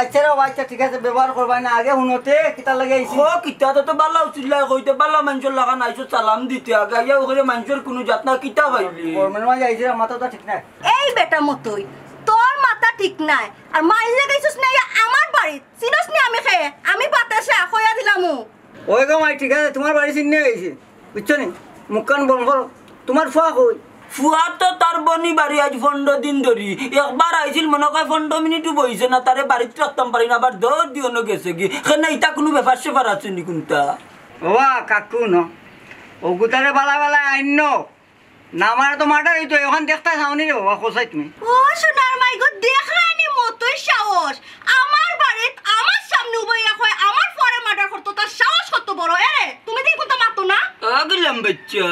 আচ্ছা রে, আচ্ছা ঠিক আছে, ব্যবহার করবাই না। আগে হুনতে কিতা লাগে আইছি? ও কিতা তো, তো বালা উচিল্লায় কইতে, বালা মানষর লাখান আইছো সালাম দিতে। আগে আইয়া ওখানে মানষর কুনু জাত না কিতা পাইলি? গরমের মাঝে আইছি রে, মাথাটা ঠিক নাই। এই বেটা মতই, তোর মাথা ঠিক নাই। আর মাইল লাগাইছস না ইয়া আমার বাড়িত। চিনস নি আমি খে? আমি বাতাসা, কইয়া দিলামু। ওই গো মাই, ঠিক আছে, তোমার বাড়ি চিনে আইছি, বুঝছো নি? মুখখান বন্ধ করো। তোমার ফুয়া কই? ফুয়া তো তার বনি বাড়ি আজ পনেরো দিন ধরি। একবার আইছিল, মনে কয় পনেরো মিনিটও বইছে না, তারে বাড়িত রাখতাম পারি না, আবার দৌড় দিও না গেছে কি। কেন, ইতা কুনু ব্যাপার স্যাপার আছে নি কুনটা? ওবা, কাকু ন, ওগুতারে বালা বালা আইন ন। না, আমার তো মার্ডার হইতো, এখন দেখতা চাও নি রে বাবা, কোথায় তুমি? ও সোনার মাই গো, দেখরানি মতই সাহস। আমার বাড়িত, আমার সামনে উবাইয়া কয়, আমার ফুয়ারে মার্ডার করতো, তার সাহস কত বড়। এ রে, তুমি দেখি কুনতা মাতো না? ও গুলাম বাচ্চা,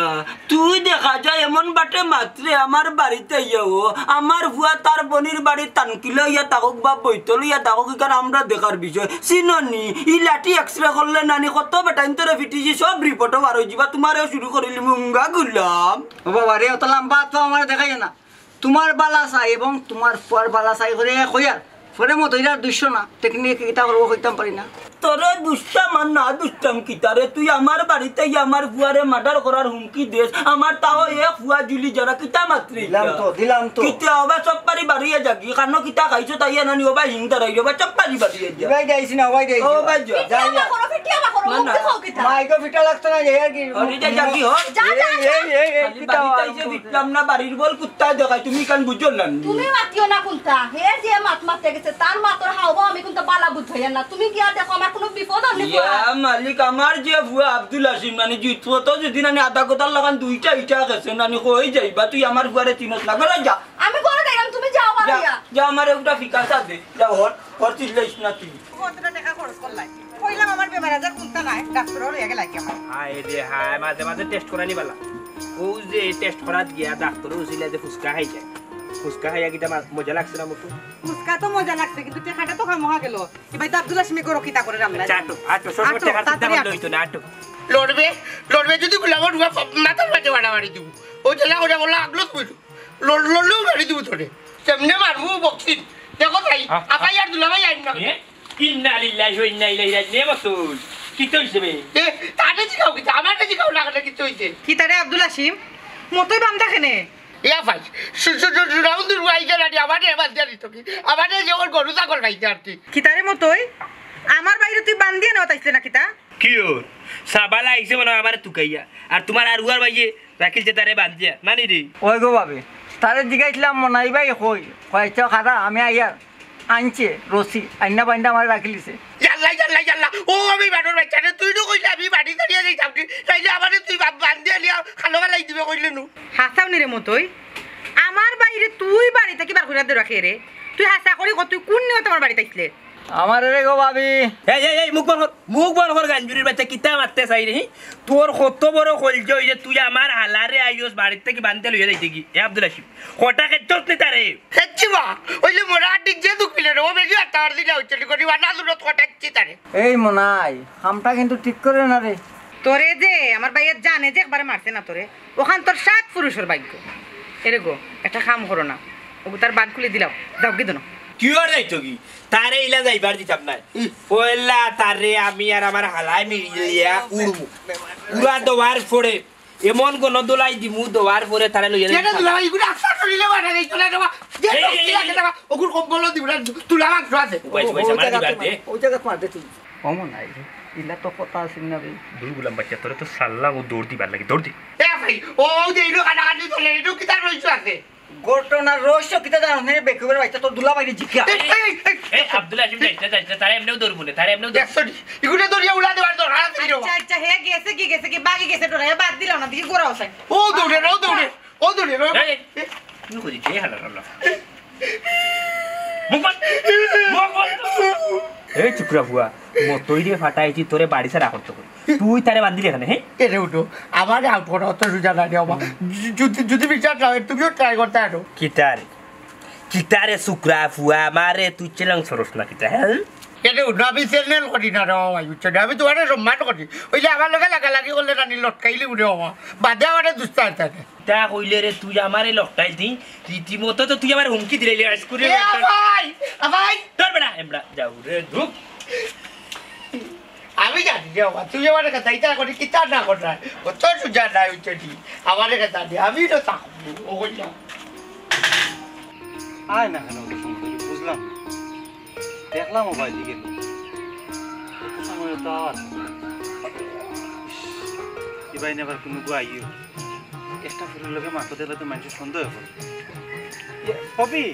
তুই দেখা যায় এমন বাটে মাতরে আমার বাড়িত আইয়াও, আমার ফুয়া তার বনির বাড়িত তানকিল ইয়া থাকুক বা বৈতল ইয়া থাকুক, ইখান আমরা দেখার বিষয়। চিনো নি, ই লাঠি এক্সরে করলে নানি কত বেটাইন তোরে ফিটিছি, সব রিপোর্টও বার হয়ে যাবা, তোমারেও শুরু করিলি মুঙ্গা গুলাম। ও বাবা রে, অত লম্বা তো আমার দেখাই না। তোমার বালা চাই এবং তোমার ফুয়ার বালা চাই করে এক হইয়ার। পরে মতো এটার দুইশো না, টেকনিক কিতা করবো কইতাম পারি না। তোরে দুষ্টাম আর না দুষ্টাম কিতা রে? তুই আমার বাড়িত আইয়া আমার ফুয়ারে মার্ডার করার হুমকি দেস, আমার তাও এক ফুয়া জুলি যারা কিতা মাতরে দিলাম ইটা? তো, দিলাম তো। কিতা ওবা চপ্পারি বাড়িয়ে যাগি, কানো কিতা খাইছো তাই নানি ওবা হিং দাঁড়াই ওবা চপ্পারি বাড়িয়ে যা। ভাই যাইছি না, ভাই যাইছি। ও ভাই যা। যা, যা। করো, ফিটিয়া বা করো, না, মুখ না। দেখাও কিতা? মাইকো ফিটা লাগতো না, যাই আর কি। আরে যা, যা কি হয়? যা, যা, এই, যা। এই, এই, এই, খালি কিতা বাড়িত হয়? আইছে ফিটলাম না, বাড়ির বল কুত্তায় দেখায়, তুমি কান বুঝো না নি? তুমি মাতিও না কুনতা। হে যে মাত মাতে গেছে, তার মাতর হাওবা আমি কুনতা বালা বুঝ হইয়ার না। তুমি গিয়া দেখো আমার কুনু বিপদ হলে ইয়া মালিক, আমার যে ফুয়া আব্দুল হাসিম নানি জুইত তো যদি নানি আধা কথার লাগান দুইটা ইটা গেছে নানি কই যাইবা তুই আমার ফুয়ারে চিনস না, ঘরে যা। আমি ঘরে যাইলাম, তুমি যাও যা, বাড়িয়া। যা আমার একটা ফিকা চা দে, যা হর, হর চিল্লাইস না তুই। কতটা টাকা খরচ করলাই? কইলাম আমার বেমার আজার কুন্তা নাই, ডাক্তারও লইয়া গেলা কি আমার। হায় রে হায়, মাঝে মাঝে টেস্ট করানি বালা। ও যে টেস্ট করাত গিয়া ডাক্তারও উচিলা যে ফুচকা খাই যায়। ফুচকা খাইয়া কিতা মা-, মজা লাগছে না মুখে? ফুচকা তো মজা লাগছে, কিন্তু টেকাটা তো খামোখা গেল। এবার তো আব্দুল হাসিমে করো কিতা করে রান্না? আচ্ছা, আটো, আটো, সব আটো, টেকা চিন্তা তাড়াতাড়ি করলে আটো। হইতো না, আটো। লড়বে, লড়বে যদি বুলাবো ডুবা মাথার মাঝে বাড়াবাড়ি দিব। ও জেলা করে বললো আগলো তুই। লড়-, লড়লেও মারি দিব তোরে। কেমনে মারবো বক্সিং? দেখো ভাই, আহ, আহ। আপাই আর দুলাভাই আইন না। এ? ইন্না লিল্লাহি ওয়া ইন্না ইলাইহি রাজিউন। এ বসুন, কিতা হইছে বে? এ, তারে জিগাও কিতা? আমারে জিগাও না, কিতা হইছে? কিতা রে আব্দুল হাসিম? মতই বান্দা কেনে? ইয়া ভাই, সু-, সু-, সু-, সু-, রাউন্ড দূর আইগা লাড়ি, আমারে এবার দিয়া দিত কি? আমারে যে ওর গরু ছাগল খাইতে আর কি। কিতা রে মতই? আমার বাইরে তুই বান্দিয়া নেওয়া তাইছলে না কিতা? কি ওর? সাবালা আইছে মনে হয় আমারে তুকাইয়া। আর তোমার আর উয়ার ভাইয়ে রাখিলছে তারে বান্দিয়া। নানি রে? ওই গো ভাবি, তারে জিগাইছিলাম মনাই ভাই কই? কয়েকটা খাতা আমি আইয়ার আনছে রশি, আইনা বাইন্দা আমারে রাখিলিছে। ইয়াল্লা, ইয়াল্লা, ইয়াল্লা। ও আমি বানর বাচ্চা রে, তুই নু কইলে আমি বাড়ি ছাড়িয়া যাইতাম কি? তাইলে আমারে তুই বাপ বান্দিয়া লিয়া খালো ফালাই দিবে কইলে নু। হাসাও নি রে মতই, আমার বাইরে তুই বাড়ি থাকি বার করিয়া দে রাখে রে। তুই হাসা করি কত, তুই কোন নিয়ত আমার বাড়িত আইছলে? আমার রে গো ভাবি। এই, এই, এই, মুখ বন্ধ কর, মুখ বন্ধ কর, গাঞ্জুরির বাচ্চা, কিতা মারতে চাই রে, হি? তোর কত বড় কলজা হইছে, তুই আমার হালারে আইস বাড়ির থাকি বান্দিয়া লইয়া যাইতে কি? এ আব্দুল হাসিম, কটা খেচ্ছস নি তারে? খেচ্ছি বা, ওইলে মোরা আড্ডি যে দুখ পিলে রে, ও বেশি আত্মা আর দিলা হইছে, করি বানা দূরত কটাচ্ছি তারে। এই মনাই, কামটা কিন্তু ঠিক করে না রে। তোরে যে আমার ভাইয়ে জানে যে একবারে মারছে না তোরে, ওখান তোর সাত পুরুষর ভাগ্য। এরে গো, একটা কাম করো না, ওগু তার বাদ খুলি দিলাও, যাও কি দোনো। কি আর যাইতো কি? তারে ইলা যাইবার দিতাম না। পয়লা তারে আমি আর আমার হালায় মিলিয়া উড়মু। উড়া দেওয়ার পরে এমন গণ দোলাই দিমু, দেওয়ার পরে তারে লইয়া এটা যাইতাম। দুলাভাই, এগুলো আফসার শরীরে বাটা যাইতো না রে বা। যে এই, এই, শক্তি এই, আছে এই। না বা, ওগুলো কম্বলও দিব না, তুলা মাত্র আছে। উপায়, উপায়, ও, ও আমার জায়গা দিবার মার দে। দে, ও জায়গা মার দে তুই। ও মনাই রে, ইলা তো কথা আছিল না বে। দুই গুলাম বাচ্চা, তোরে তো সাল্লাম ও দৌড় দিবার লাগি, দৌড় দি। এ ভাই, ও যে এগুলো কাটাকাটি চলে, এগুলো কিতার রহস্য আছে? ঘটনার রহস্য কিতা জানো নি রে বেকুবের বাচ্চা, তোর দুলাভাইরে জিজ্ঞা। এই, এই, এই, এই, এই, আব্দুল হাসিম যাইস না, যাইস না, তারে এমনেও দৌড় মনে, তারে এমনেও দৌড়। দেখছো নি? এগুলো দৌড়িয়া উড়া দেওয়ার দরকার আছে নি রে বা? আচ্ছা, আচ্ছা, হে গেছে কি, গেছে কি, বাকি গেছে টোরা, হে বাদ দিলাও না, দেখি গোড়া ওসাই। ও দৌড়ে, ও দৌড়ে, ও দৌড়ে, ও এই, এই, কি করি, কে হালা হালা? মুখ বন্ধ, মুখ বন্ধ। এই চুকরা ফুয়া, মতই রে ফাটাইছি, তোরে বাড়ি ছাড়া করতে কই। তুই তারে বান্ধিলি এখানে, হ্যাঁ? এরে উঠো, আমারে আউট করো, অত সুজা না রে বাবা। যু-, যদি, যদি বিচার না হয়, তুমিও ট্রাই করতে পারো। কিতারে? কিতারে চুকরা ফুয়া, আমারে তুই চেলাং সরস না কিতা, হ্যাঁ? এরে উঠো, আমি চ্যানেল করি না রে বাবা, বুঝছো নি? আমি তোমারে সম্মান করি। ওই যে আমার লগে লাগালাগি করলে নানি লটকাইলি উঠে বাবা। বাদে আমারে দুস্তা আর থাকে। তা কইলে রে, তুই আমারে লটকাইল দি, রীতিমতো তো তুই আমার হুমকি দিলে, আইস করে এ একটা ভাই, আ ভাই। ধর বেটা, এমরা, যাও রে, ধুপ। আমি জানি রে বাবা, তুই আমার কথা ইতা করি কিতা না কর না। অত সুজা নাই উঠে দি। আমার কথা দি, আমি তো থাকবো, ও কইলা। আয় না কেন অত সময় ধরে? বুঝলাম না। দেখলাম ও ভাই দিকে। অত সময় তো আর। ইস, এ ভাই নেবার কোনো গো আইও। একটা ফুরির লগে মাথা দিলে তো মানুষের সন্দেহ করে। ইয়ে, পপি,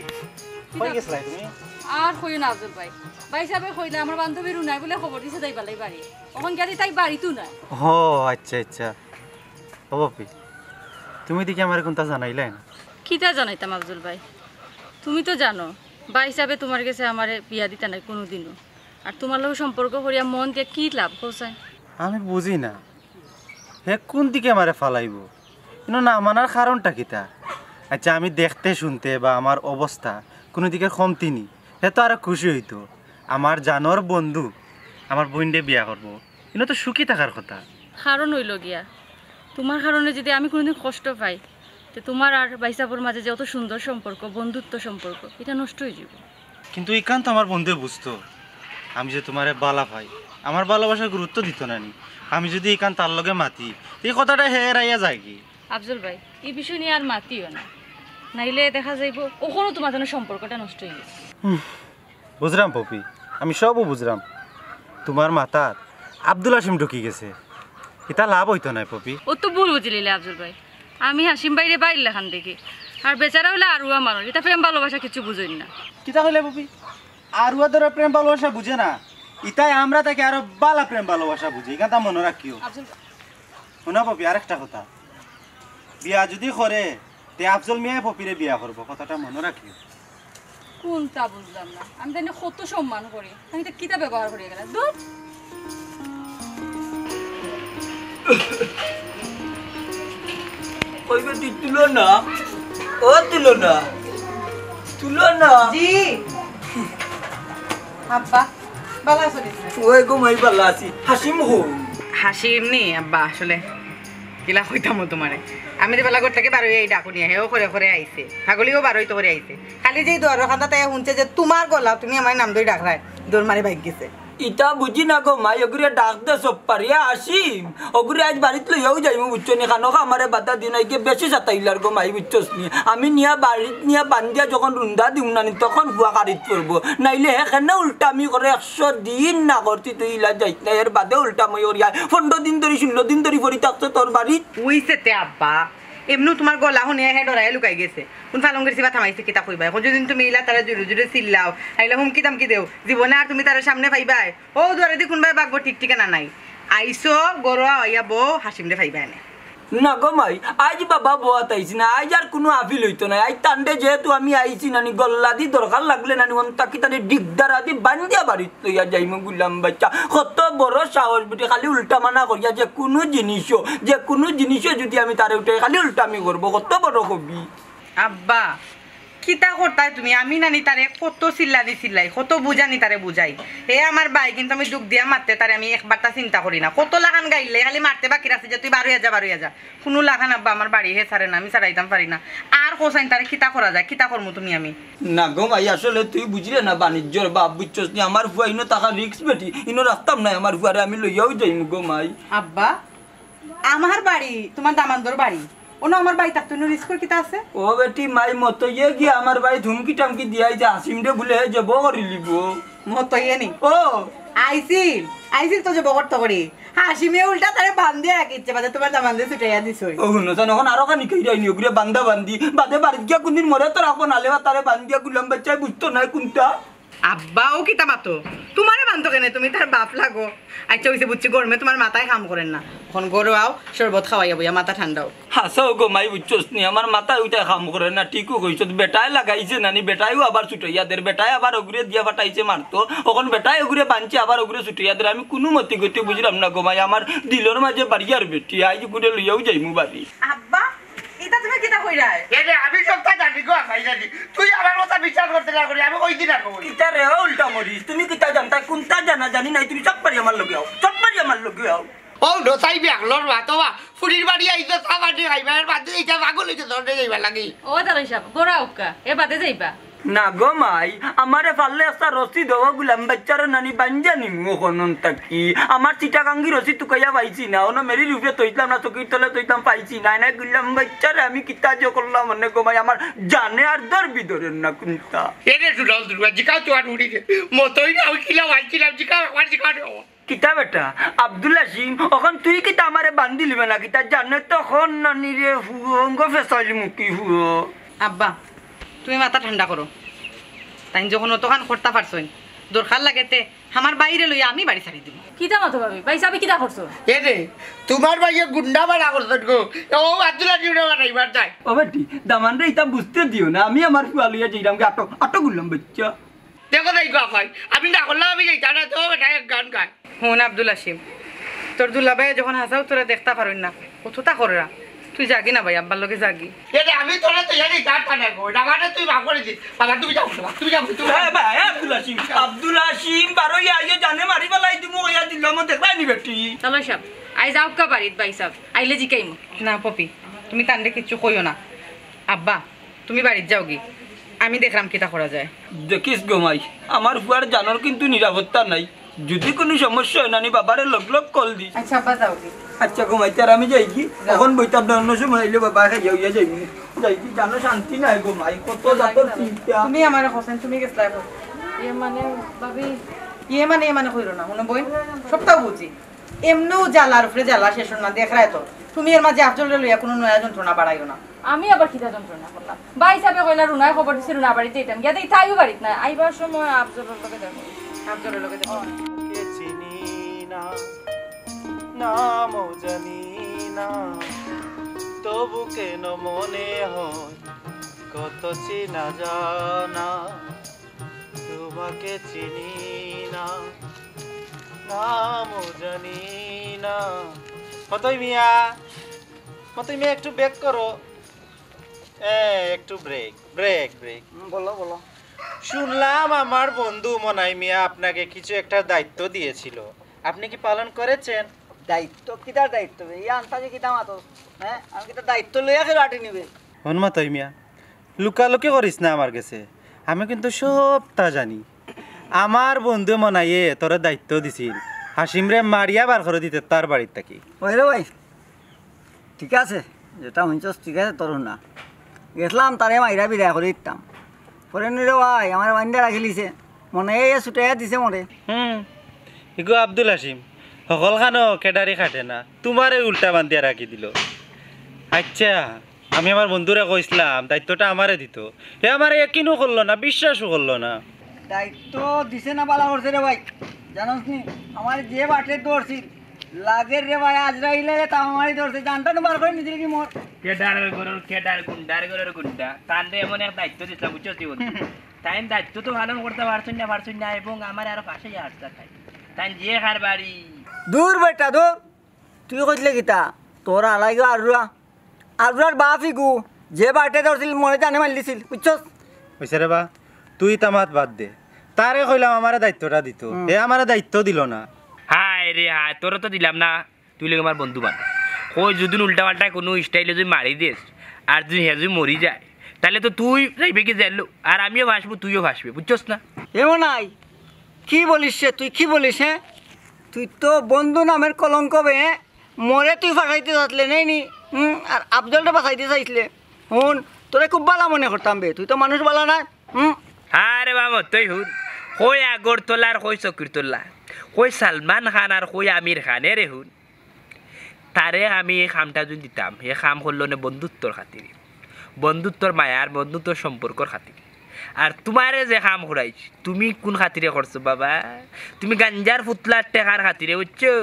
কই গেছিলায় তুমি? আর কইও না আফজল ভাই। ভাই সাহেবে কইলা আমার বান্ধবী রুনাই বলে খবর দিছে তাই বালাই বাড়ি। অখন গেলে তাই বাড়িত নাই। ও আচ্ছা, আচ্ছা। ও পপি, তুমি দেখি আমারে কোনটা জানাইলায় না? কিতা জানাইতাম আফজল ভাই? তুমি তো জানো, ভাই সাহেবে তোমার গেছে আমারে বিয়া দিতা নায় কোনোদিনও। আর তোমার লগে সম্পর্ক করিয়া মন দিয়া কি লাভ, কও চাই? আমি বুঝি না, হে কোন দিকে আমারে ফালাইবো? ইনো না মানার কারণটা কিতা? আচ্ছা, আমি দেখতে শুনতে বা আমার অবস্থা কোনো দিকে কমতি নি, হে তো আরো খুশি হইতো। আমার জানর বন্ধু আমার বইনরে বিয়া করবো, ইনো তো সুখী থাকার কথা। কারণ অইলো গিয়া, তোমার কারণে যদি আমি কোনোদিন কষ্ট পাই, তে তোমার আর ভাইসাবর মাঝে যে অত সুন্দর সম্পর্ক, বন্ধুত্ব সম্পর্ক, ইটা নষ্ট অইযিবো। কিন্তু ইখান তো আমার বন্ধুয়ে বুঝতো, আমি যে তোমারে বালা পাই, আমার ভালোবাসার গুরুত্ব দিত না নি। আমি যদি ইখান তার লগে মাতি, তে ই কথাটা হে এড়াইয়া যায় কি? আফজল ভাই, ই বিষয় নিয়া আর মাতিও না, নাইলে দেখা যাইবো অখনো তোমার যেন সম্পর্কটা নষ্ট অইগেছে। বুঝরাম পপি, আমি সবও বুঝরাম। তোমার মাথাত আব্দুল হাসিম ঢুকি গেছে, ইতা লাভ অইতো নায় পপি। অউ তো ভুল বুঝিলিলে আফজল ভাই, আমি হাসিম ভাইরে ভাইর লাখান দেখি, আর বেচারা অইলা আরুয়া মানুষ, ইতা প্রেম ভালোবাসা কিচ্ছু বুঝইন না। কিতা কইলে পপি? আরুয়া ধরো প্রেম ভালোবাসা বুঝে না, ইতায় আমরা থাকি আরো বালা প্রেম ভালোবাসা বুঝে, ইখানতা মনো রাখিও। আফজল ভাই। হুনো পপি, আরেকটা কথা, বিয়া যুদি করে, তে আফজল মিয়ায় পপিরে বিয়া করবো, কথাটা মনো রাখিও। কুনতা বুঝলাম না। আমি তাইনে কত সম্মান করি, আমি তো কিতা ব্যবহার করি গেলাম। ধুর। ওই বেটি, তুলো না। ও তুলো না। তুলো না। জি। আব্বা, ভালা আছো নি? ওই গো মাই, ভালা আছি। হাসিম হো? হাসিম নি আব্বা, আসলে কিলা কইতাম ও তোমারে। আমি যে বেলা ঘর থাকি বারইয়া এই ডাকো নিয়া, হেও করে করে আইছে। ছাগলিও বারইতো করে আইছে। খালি যেই দুয়ারো কান্দাত আইয়া হুনছে যে তুমার গলা, তুমি আমার নাম ধরি ডাকরায়, দৌড় মারি ভাগি গেছে। ইতা বুঝি না গো মাই, ওগুরে ডাক দে সব পারিয়া আসিম। ওগুরে আইজ বাড়িত লইয়াউ যাইমু, বুঝছো নি? খানোখা আমারে বাধা দিও না, ইগে বেশি সাতাইলার গো মাই, বুঝছস নি? আমি নিয়া বাড়িত নিয়া বান্ধিয়া যখন রুন্দা দিমু না নি, তখন ফুয়া কারিত পড়বো। নাইলে হে কেনে উল্টামি করে, একশো দিন না করছি তুই ইলা যাইত না, এর বাদে উল্টামি করিয়া পনরো দিন ধরি, ষোলো দিন ধরি পড়ি থাকছে তোর বাড়িত। অইছে তে আব্বা, এমনেউ তুমার গলা হুনিয়া হে ডরাইয়া লুকাই গেছে। কুন ফালঙ্গের সিবা থামাইছে কিতা কইবায়? অখন যদি তুমি ইলা তারে জুরে জুরে চিল্লাও, আইলা হুমকি দামকি দেও, জীবনে আর তুমি তারে সামনে পাইবায়? ও দুয়ারেদি কুনবায় বাগবো, ঠিক ঠিকানা নাই। আইছো, গরো আইয়া বও, হাসিমরে পাইবায় নে। না গো মাই, আইজ বাবা বওয়াত আইছি না, আইজ আর কুনু আপিল অইতো নায়। আইজ তানরে যেহেতু আমি আইছি নানি, গল্লাদি দরকার লাগলে নানি, অন্তা কিতা নি ডিগদারাদি বান্ধিয়া বাড়িত লইয়া যাইমু গুলাম বাইচ্চা। কত বড় সাহস বেটি, খালি উল্টা মানা করিয়া যে কুনু জিনিসও, যে কুনু জিনিসও যদি আমি তারে উঠাই, খালি উল্টামি করবো, কত বড় কবি। আব্বা, কিতা করতায় তুমি? আমি নানি তারে কত চিল্লানি চিল্লাই, কত বুঝানি তারে বুঝাই। হে আমার ভাই, কিন্তু আমি দুখ দিয়া মারতে তারে আমি একবারটা চিন্তা করি না। কত লাখান গাইল্লাই, খালি মারতে বাকি রাখছে যে তুই বারইয়া যা, বারইয়া যা। কুনু লাখান আব্বা আমার বাড়ি হে ছাড়ে না, আমি ছাড়াইতাম পারি না। আর কওছাইন তারে কিতা করা যায়, কিতা করমু তুমি আমি? না গো মাই, আসলে তুই বুঝলে না বাণিজ্যর বাপ, বুঝছস নি? আমার ফুয়া ইনো থাকা risk বেটি, ইনো রাখতাম নায়, আমার ফুয়ারে আমি লইয়াউ যাইমু গো মাই। আব্বা, আমার বাড়ি তুমার দামান্দর বাড়ি, অনো আমার বাড়ি থাকতে ইনো risk-র কিতা আছে? ও বেটি মাই, মতইয়ে গিয়া আমার বাড়িত হুমকি টামকি দিয়াই যে হাসিমরে বুলে হে জবো করিলিবো। মতইয়ে নি? ও। আইছিল, আইছিল তো জবো করতো করি। হাসিমে উল্টা তারে বান্ধিয়া রাখিছে, বাদে তুমার দামান্দে ছুটাইয়া দিছে। ও হুনো, জানো, অখন আরো খানি কইরাইনি, ওগুরে বান্ধা বান্ধি। বাদে বাড়িত গিয়া কুনদিন মরে তো রাখবো, নালে বা তারে বান্ধিয়া গুলাম বাইচ্চায় বুঝতো নায় কুনতা। আব্বা, ও কিতা মাতো? তুমারে বান্ধো কেনে? তুমি তার বাপ লাগো। আইচ্ছা, অইছে বুঝছি, গরমে তুমার মাথায় কাম করের না। অখন গরো আও, শরবত খাওয়াইয়া বইয়া মাথা ঠান্ডা অউক। হাছাউ গো মাই, বুঝছস নি, আমার মাথায় উঠায় কাম করের না, ঠিকউ কইছস। বেটায় লাগাইছে নানি, বেটায়উ আবার ছুটাইয়া দের, বেটায় আবার ওগুরে দিয়া ফাটাইছে মারতো, অখন বেটায় ওগুরে বানছে, আবার ওগুরে ছুটাইয়া দের। আমি কুনু মতি গতি বুঝলাম না গো মাই, আমার দিলর মাঝে বাড়িয়ার বেটি, আইজ ওগুরে লইয়াউ যাইমু বাড়ি। আব্বা, ইতা তুমি কিতা কইরায়? এরে, আমি সবতা জানি গো, আমি জানি। তুই আমার কথা বিশ্বাস করতে না করি, আমি কই দিন আর কই। কিতা রে, ও উল্টা মরিস, তুমি কিতা জানতায়, কুনতা জানা জানি নাই, তুমি চট করি আমার লগে আও, চট করি আমার লগে আও। ও, দোসাই বিয়াকলর মা, তো মা, ফুরির বাড়ি আইছো, চা পানি খাইবা, এর বাদে ইটা পাগল অইছে, তোর যাইবার লাগি। ও দারোগা সাব, গরো আউক্কা, এর বাদে যাইবা। না গো মাই, আমারে পারলে একটা রশি দেও, গুলাম বাইচ্চারে নানি বান্ধিয়া নিমু অখন থাকি। আমার চিটাগাঙ্গি রশি তুকাইয়া পাইছি না, অনো মেরির উপরে থইছলাম না, চকির তলে থইছলাম, পাইছি না। না গুলাম বাইচ্চারে আমি কিতা যে করলাম অনে গো মাই, আমার জানে আর দর ভিতরের না কুনতা। এরে সুলাল দুর্গা, জিকাও তো আর উড়ি রে। মতই না, ওই কিলা ভাই কিলা, জিকাও, আমার জিকাও রে। কিতা বেটা, আব্দুল হাসিম, অখন তুই কিতা আমারে বান্ধিলিবে না কিতা? জানে তো অখন নানি রে, ফুয়ো, অঙ্গ ফেসাইল মুখি ফুয়ো। আব্বা, তুমি মাথা ঠান্ডা করো। তাইন যখন অতখান করতা পারছইন, দরকার লাগে তে আমার বাইরে লইয়া আমি বাড়ি ছাড়ি দিমু। কিতা মাতো ভাবি? ভাই সাবে কিতা করছো? এ রে, তুমার ভাইয়ে গুন্ডা বাড়া করছইন গো। ও আব্দুল হাসিম রে বাড়াইবার যায়। ও বেটি, দামানরে ইতা বুঝতে দিও না। আমি আমার ফুয়া লইয়া যাইরাম গি, আটো, আটো গুলাম বাইচ্চা। দেখো তাই গো আফাই, আমি না করলাম আমি যাইতাম না, তো বেটা এক গান গায়। হুন আব্দুল হাসিম, তোর দুলাভাইয়ে যখন হাছাউ তোরে দেখতা পারইন না, অততা কররা, তুই যাগি না ভাই, আব্বার লগে যাগি। এরে আমি তোরে তো জানি যার পানা গো, না মানে তুই মাফ করি দিস। বাবা তুমি যাও, বাবা, তুমি যাও, তুমি যাও। এ ভাই, এ আব্দুল হাসিম, আব্দুল হাসিম, বারইয়া আইও জানে মারি ফালাই দিমু, কইয়া দিলাম, দেখবায় নি বেটি। চলো সাব, আইজ আউক্কা বাড়িত ভাই সাব, আইলে জিকাইমু। না পপি, তুমি তানরে কিচ্ছু কইও না। আব্বা, তুমি বাড়িত যাওগি, আমি দেখরাম কিতা করা যায়। দেখিস গো মাই, আমার ফুয়ার জানর কিন্তু নিরাপত্তা নাই। যদি কুনু সমস্যা অয় নানি বাবারে লগ লগ কল দিস। আচ্ছা আব্বা, যাওগি। আচ্ছা গো মাই, তে আর আমি যাইগি। যাও। অখন বইতাম না, অন্য সময় আইলে বাবা খাইয়া অইয়া যাইমু। যাইগি, জানো শান্তি নাই গো মাই, কত জাতর চিন্তা। তুমি আমারে কওছাইন, তুমি গেছলায় কই? ইয়ে মানে, ভাবি। ইয়ে মানে, ইয়ে মানে কইরো না, হুনো বইন, সবতাউ বুঝি। এমনেউ জ্বালার উপরে জ্বালা শেষ অর না, দেখরায় তো। তুমি এর মাঝে আফজলরে লইয়া কুনু নয়া যন্ত্রণা বাড়াইও না। আমি আবার কিতা যন্ত্রণা করলাম? ভাই সাবে কইলা রুনায় খবর দিছে, রুনা বাড়িত যাইতাম। গিয়া দেখি তাইও বাড়িত নাই। আইবার সময় আফজলর লগে দেখা। আফজলর লগে দেখা। কে চিনি না, নামও জানি না, তবু কেন মনে হয় কত চেনা জানা। তোমাকে চিনি না, নামও জানি না। মতই মিয়া, মতই মিয়া, একটু ব্রেক করো। এ, একটু ব্রেক, ব্রেক, ব্রেক। হুম, বলো, বলো। শুনলাম আমার বন্ধু মনাই মিয়া আপনাকে কিছু একটা দায়িত্ব দিয়েছিল, আপনি কি পালন করেছেন? দায়িত্ব? কিতার দায়িত্ব? এই আন্তাজি কিতা মাতো? হ্যাঁ, আমি কিতা দায়িত্ব লইয়া কেউ আটি নিবে? হন মতই মিয়া, লুকালুকি করিস না আমার গেছে, আমি কিন্তু সবটা জানি। আমার বন্ধু মনাইয়ে তোরে দায়িত্ব দিছিল হাসিমরে মারিয়া বার করি দিতে তার বাড়ির থাকি। ওই রে ভাই, ঠিক আছে, যেটা হুনছস ঠিক আছে, তোর হুনা। গেছলাম তারে মাইরা বিদায় করি দিতাম। পরে নি রে ভাই, আমার বান্দিয়া রাখিলিছে, মনাইয়ে ছুটাইয়া দিছে মোরে। হুম, ইগু আব্দুল হাসিম, হকলখানো কেডারি খাটে না, তুমারে উল্টা বান্দিয়া রাখি দিল। আচ্ছা, আমি আমার বন্ধুরে কইছলাম দায়িত্বটা আমারে দিত, হে আমারে একিনও করলো না, বিশ্বাসও করলো না। দায়িত্ব দিছে না বালা করছে রে ভাই, জানোস নি? আমার যে বাটে ধরছিল, লাগের রে ভাই, আজরাইলে রে তাও আমারই ধরছে, জানটা তো বার করে নিছিল কি মোর। কেডার গরুর কেডার গুন্ডার গরুর গুন্ডা, তানরে এমন এক দায়িত্ব দিছলাম, বুঝছস নি বন্ধু? তাইন দায়িত্ব তো পালন করতা পারছইন না, পারছইন না, এবং আমারে আরো ফাঁসাইয়া হারতা তাইন। তাইন যে কারবারি। দূর বেটা, দূর। তুই কইছলে কিতা? তোর আলাইগো আরুয়া। আরুয়ার বাপ ইগু, যে বাটে ধরছিল, মরে জানে মারিলিছিল, বুঝছস? অইছে রে বা, তুই ইতা মাত বাদ দে। তারে কইলাম আমারে দায়িত্বটা দিত, হুম। হে আমারে দায়িত্ব দিল না। হায় রে হায়, তোরে তো দিলাম না, তুই লগে আমার বন্ধু বান। কই যুদি উল্টা পাল্টা কুনু স্টাইলে যুদি মারি দেস, আর যুদি হে যুদি মরি যায়, তাইলে তো তুই যাইবে কি জেলো, আর আমিও ফাঁসবো, তুইও ফাঁসবে, বুঝছস না? এমন নাই, কি বলিস রে তুই, কি বলিস, হ্যাঁ? তুই তো বন্ধু নামের কলঙ্ক বে, হ্যাঁ? মোরে তুই ফাঁসাইতে চাইছলে, নেই নি? হুম, আর আফজলরে বাঁচাইতে চাইছলে। হুন, তোরে খুব বালা মনে করতাম বে, তুই তো মানুষ বালা না। হুম। আরে বাবা, তুই হুন, কই আগরতলার, কই চকিরতলা, কই সালমান খান আর কই আমির খান, এরে হুন। তারে আমি এই কামটা যুদি দিতাম, হে কাম করলো নে বন্ধুত্বর খাতিরে, বন্ধুত্বর মায়ার, বন্ধুত্বর সম্পর্কর খাতিরে। আর তুমারে যে কাম করাইছি, তুমি কুন খাতিরে করছো বাবা? তুমি গাঞ্জার ফুতলার টেকার খাতিরে, বুঝছো?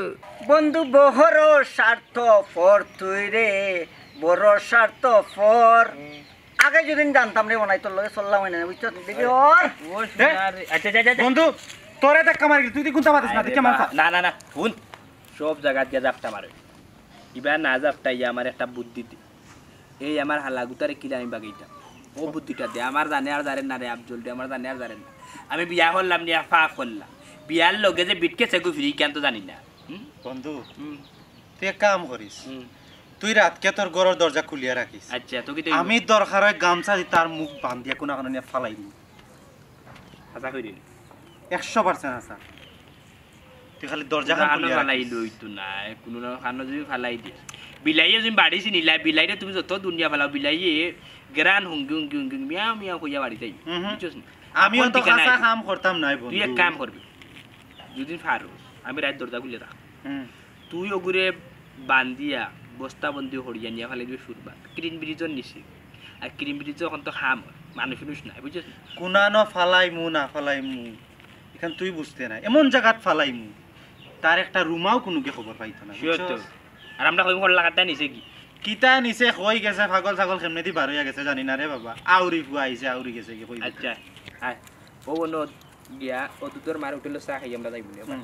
বন্ধু বড় স্বার্থপর তুই রে, বড় স্বার্থপর। আগে যুদি জানতাম রে, মনাই তোর লগে চললাম অয় না, বুঝছো? দেখি ওর। ও, সোনা রে। আচ্ছা, আচ্ছা, আচ্ছা, আচ্ছা। বন্ধু, তোরে ধাক্কা মারি, তুই তো কুন্তা মাতিস না, আরে দেখে মানসা। না, না, না, হুন, সব জাগাত গিয়া জাপটা মারে। ইবার না জাপটা, ইয়া আমার একটা বুদ্ধি দে। এই আমার হালাগুতারে কিলা আমি বাগাইতাম। ও বুদ্ধিটা দে, আমার জানে আর জানে না রে আফজল রে, আমার জানে আর জানে না। আমি বিয়া করলাম নিয়া ফাফ করলাম। বিয়ার লগে যে বিটকে সেগু ফিরি কেন তো জানি না। হুম? বন্ধু, হুম। তুই এক কাম করিস, হুম। তুই রাতকে তোর ঘরর দরজা খুলিয়া রাখিস। আচ্ছা, তো কি তুই আমি দরকার অয় গামছা দি তার মুখ বান্ধিয়া কুনাখানো নিয়া ফালাই দিমু। হাছা কইরে? একশো পার্সেন্ট হাছা। তুই খালি দরজা খান কুনাখানো খুলিয়া ফালাই রাখিস। লইতো না, কুনাখানো যুদি ফালাই দিস। বিলাইয়ে যুদি বাড়ি চিনিলা, বিলাইরে তুমি যত দুনিয়া ফালাও, বিলাইয়ে গেরান হুঙ্গি হুঙ্গি হুঙ্গি হুঙ্গি মিয়াও মিয়াও কইয়া বাড়ি যাই। হুম হুম। বুঝছস নি? আমিও কোন তো ঠিকানা হাছা আইবো? কাম করতাম নায় বন্ধু। তুই এক কাম করবি, যুদি পারো, আমি রাইত দরজা খুলে রাখ। হুম। তুই ওগুরে বান্ধিয়া, বস্তাবন্দি করিয়া নিয়া ফালাই দিবি সুরবাত। ক্রিম ব্রিজর নিচে। আর ক্রিম ব্রিজো অখন তো খাম অয়, মানুষ উনুষ নাই, বুঝছস নি? কুনানো ফালাইমু না ফালাইমু, ইখান তুই বুঝতে নায়। এমন জাগাত ফালাইমু, তার একটা রুমাও কুনুকে খবর পাইতো না, sure তো। বুঝছস? আর আমরা কইমু কল্লা কাটা নিছে কি? কিতা নিছে, কই গেছে, পাগল ছাগল কেমনেদি বার অইয়া গেছে জানি না রে বাবা। আউরি ফুয়া আইছে, আউরি গেছে কি কই গেছে? আচ্ছা, আয়। ও বনো, গিয়া, ও দুধর মার হোটেলো চা খাই আমরা যাইমু নে, হুম।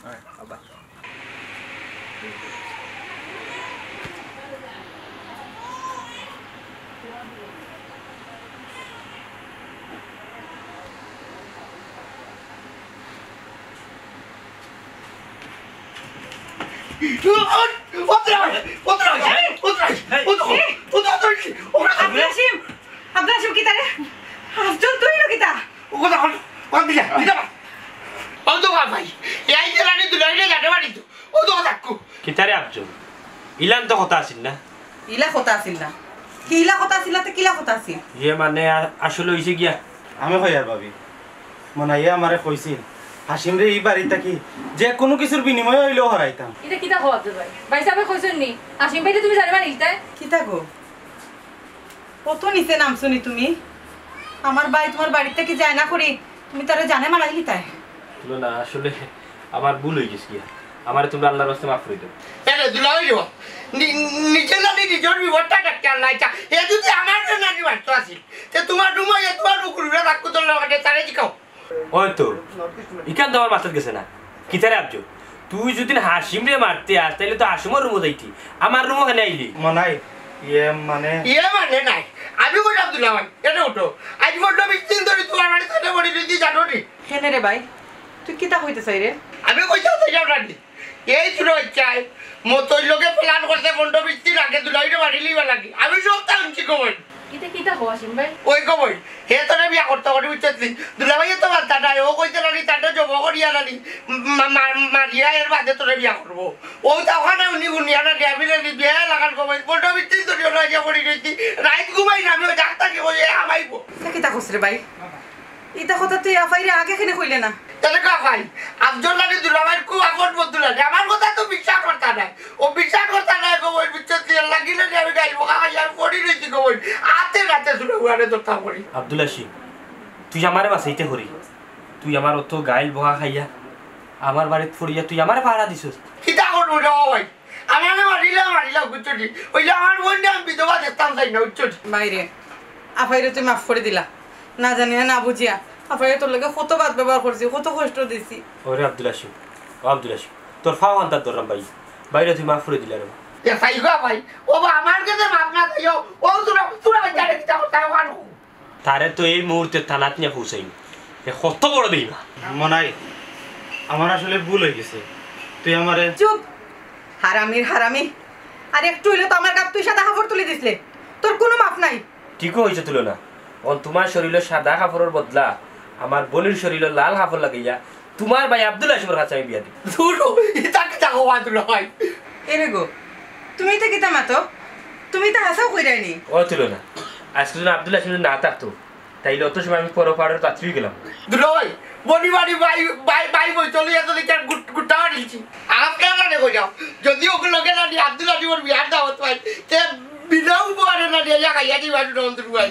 আয়। আব্বা। আব্দুল হাসিম, আব্দুল হাসিম, কিতা রে? আফজল, তুই অইলো কিতা? ও কথা কন, কন দিলা, দিলা বা। ও তো বাপ ভাই, এই যে রানী দুলাইলে জানে বাড়ি তো, ও তো থাকো। কিতা রে আফজল? ইলান তো কথা আছিল না? ইলা কথা আছিল না? কি ইলা কথা আছিল না তে কিলা কথা আছিল? ইয়ে মানে, আ-, আসলে অইছে গিয়া। আমি কই আর ভাবি, মনাইয়ে আমারে কইছিল, হাসিমরে ই বাড়ি থাকি যে কুনু কিছুর বিনিময়ে অইলেও হরাইতাম। ইটা কিতা কও আফজল ভাই? ভাইসাবে কইছইন নি, হাসিম ভাইরে তুমি জানে মারিলিতায়? কিতা গো? কত নিচে নামছো নি তুমি? আমার ভাই তুমার বাড়ি থাকি যায় না করি, তুমি তারে জানে মারাইলিতায়? না, না, আসলে আমার ভুল অইগেছে গিয়া। আমারে তুমরা আল্লার ওয়াস্তে মাফ করি দেও। এরে দুলাভাই রে, নি-, নিজে জানি নিজর বিপদটা ডাক্তার নাই চা। এ যদি আমার জন্য আমি বাঁচতো আছিল, তে তুমার রুমে এ তুমার বুকুর উপরে রাখতো তোর লগে তারে জিকাও। ওই তো, ইখান তো আমার মাথাত গেছে না। কিতা রে আফজল? তুই যদি হাসিমরে মারতে আস, তাইলে তো হাসিমর রুমো যাইতি, আমার রুমো কেনে আইলি? মনাই, ইয়ে মানে ইয়ে মানে নাই। আমি কইলাম দুলাভাই, এনে উঠো। আজ বড্ড বিশ দিন ধরি তুমার বাড়ি থাকি পড়ি রইছি, জানো নি? কেনে রে ভাই, তুই কিতা কইতে চাইরে? আমি কইতাম চাইরাম না নি। এই ছোট বাচ্চায় মতইর লগে plan করছে, পনেরো বিশ দিন আগে দুলাভাইরে মারিলিবার লাগি। আমি সবতা হুনছি খবর। ইতা কিতা কও হাসিম ভাই? ওই খবর, হে তোরে বিয়া করতো করি, বুঝছস নি? দুলাভাইয়ে তো মানতা নায়, ও কইছে নানি তারে জবো করিয়া নানি, মা-, মা-, মারিয়া এর বাদে তোরে বিয়া করবো। ও তখন উনি হুনিয়া নানি, আমি নানি বিয়া লাগান খবর, পনেরো বিশ দিন ধরি ওরা ইয়া করি রইছি। রাইত ঘুমাই না, আমি ওই ডাক্তাররে কই, এ হামাইবো। ইতা কিতা কস রে ভাই? ইতা কথা তুই আফাইরে আগে কেনে কইলে না? তাইলে কা ভাই, আফজল নানি দুলাভাইর খুব আপন বন্ধু নানি, আমার কথা তো বিশ্বাস করতা নায়। ও বিশ্বাস করতা নায় গো, ওই বুঝছস নি, এর লাগি নানি আমি গাইল বকা খাইয়া আমি পড়ি রইছি গো, ওই আতে রাতে শুনে উহারে ধরতাম করি। আব্দুল হাসিম, তুই আমারে বাঁচাইতে করি, তুই আমার অত গাইল বকা খাইয়া, আমার বাড়িত পড়িয়া তুই আমারে পাহারা দিছস। কিতা করবো রে ভাই? আমারে মারিলা, মারিলা, বুঝছো নি? অইলে আমার বইনরে আমি বিধবা দেখতাম চাই না, বুঝছো নি? ভাইরে, আফাইরে তুই মাফ করি দিলা। না জানিয়া, না বুঝিয়া। আফাইরে তোর লগে কত বাদ ব্যবহার করছি, কত কষ্ট দিছি। ওরে আব্দুল হাসিম, ও আব্দুল হাসিম, তোর ফাও আন্তাত ধরলাম ভাই। ভাইরে তুই মাফ করি দিলা রে। এ ভাই গো ভাই, ও বা আমার কাছে মাফ না চাইও, ও তোরা, তোরা ভাই জানে কিতা করতে হয়, ওখানে। তারে তো এই মুহূর্তে থানাত নিয়া পৌঁছাইমু। এ কত বড় বেইমান। মনাই, আমার আসলে ভুল অই গেছে, তুই আমারে চুপ! হারামির হারামি! আর একটু অইলে তো আমার গাত তুই সাদা কাপড় তুলি দিছলে। তোর কুনু মাফ নাই। ঠিকউ কইছো তুলনা। অন তুমার শরীলো সাদা কাপড়র বদলা আমার বইনর শরীলো লাল কাপড় লাগাইয়া তুমার ভাই আব্দুল হাসিমর কাছে আমি বিয়া দিমু। ধুর, ইতা কিতা কও আব্দুল ভাই? এরে গো, তুমি ইতা কিতা মাতো? তুমি ইতা হাছাউ কইরায় নি? ও তুলনা, আইজকে যদি আব্দুল হাসিম যদি না থাকতো, তাইলে অত সময় আমি পরপাড়র পাত্রী অই গেলাম। দুলাভাই, বনি বাড়ি ভাই, ভাই, ভাই বই চলে যেত দেখি আর গুট-, গুট্টা মারিলছি। আপনারা রে কইলাম, যদি ওগুলো লগে না নিয়ে আব্দুল হাসিমর বিয়ার দাওয়াত পাই, তে বিনা উপহারে না নিয়ে যা খাইয়া দিবা, দুলাভাই।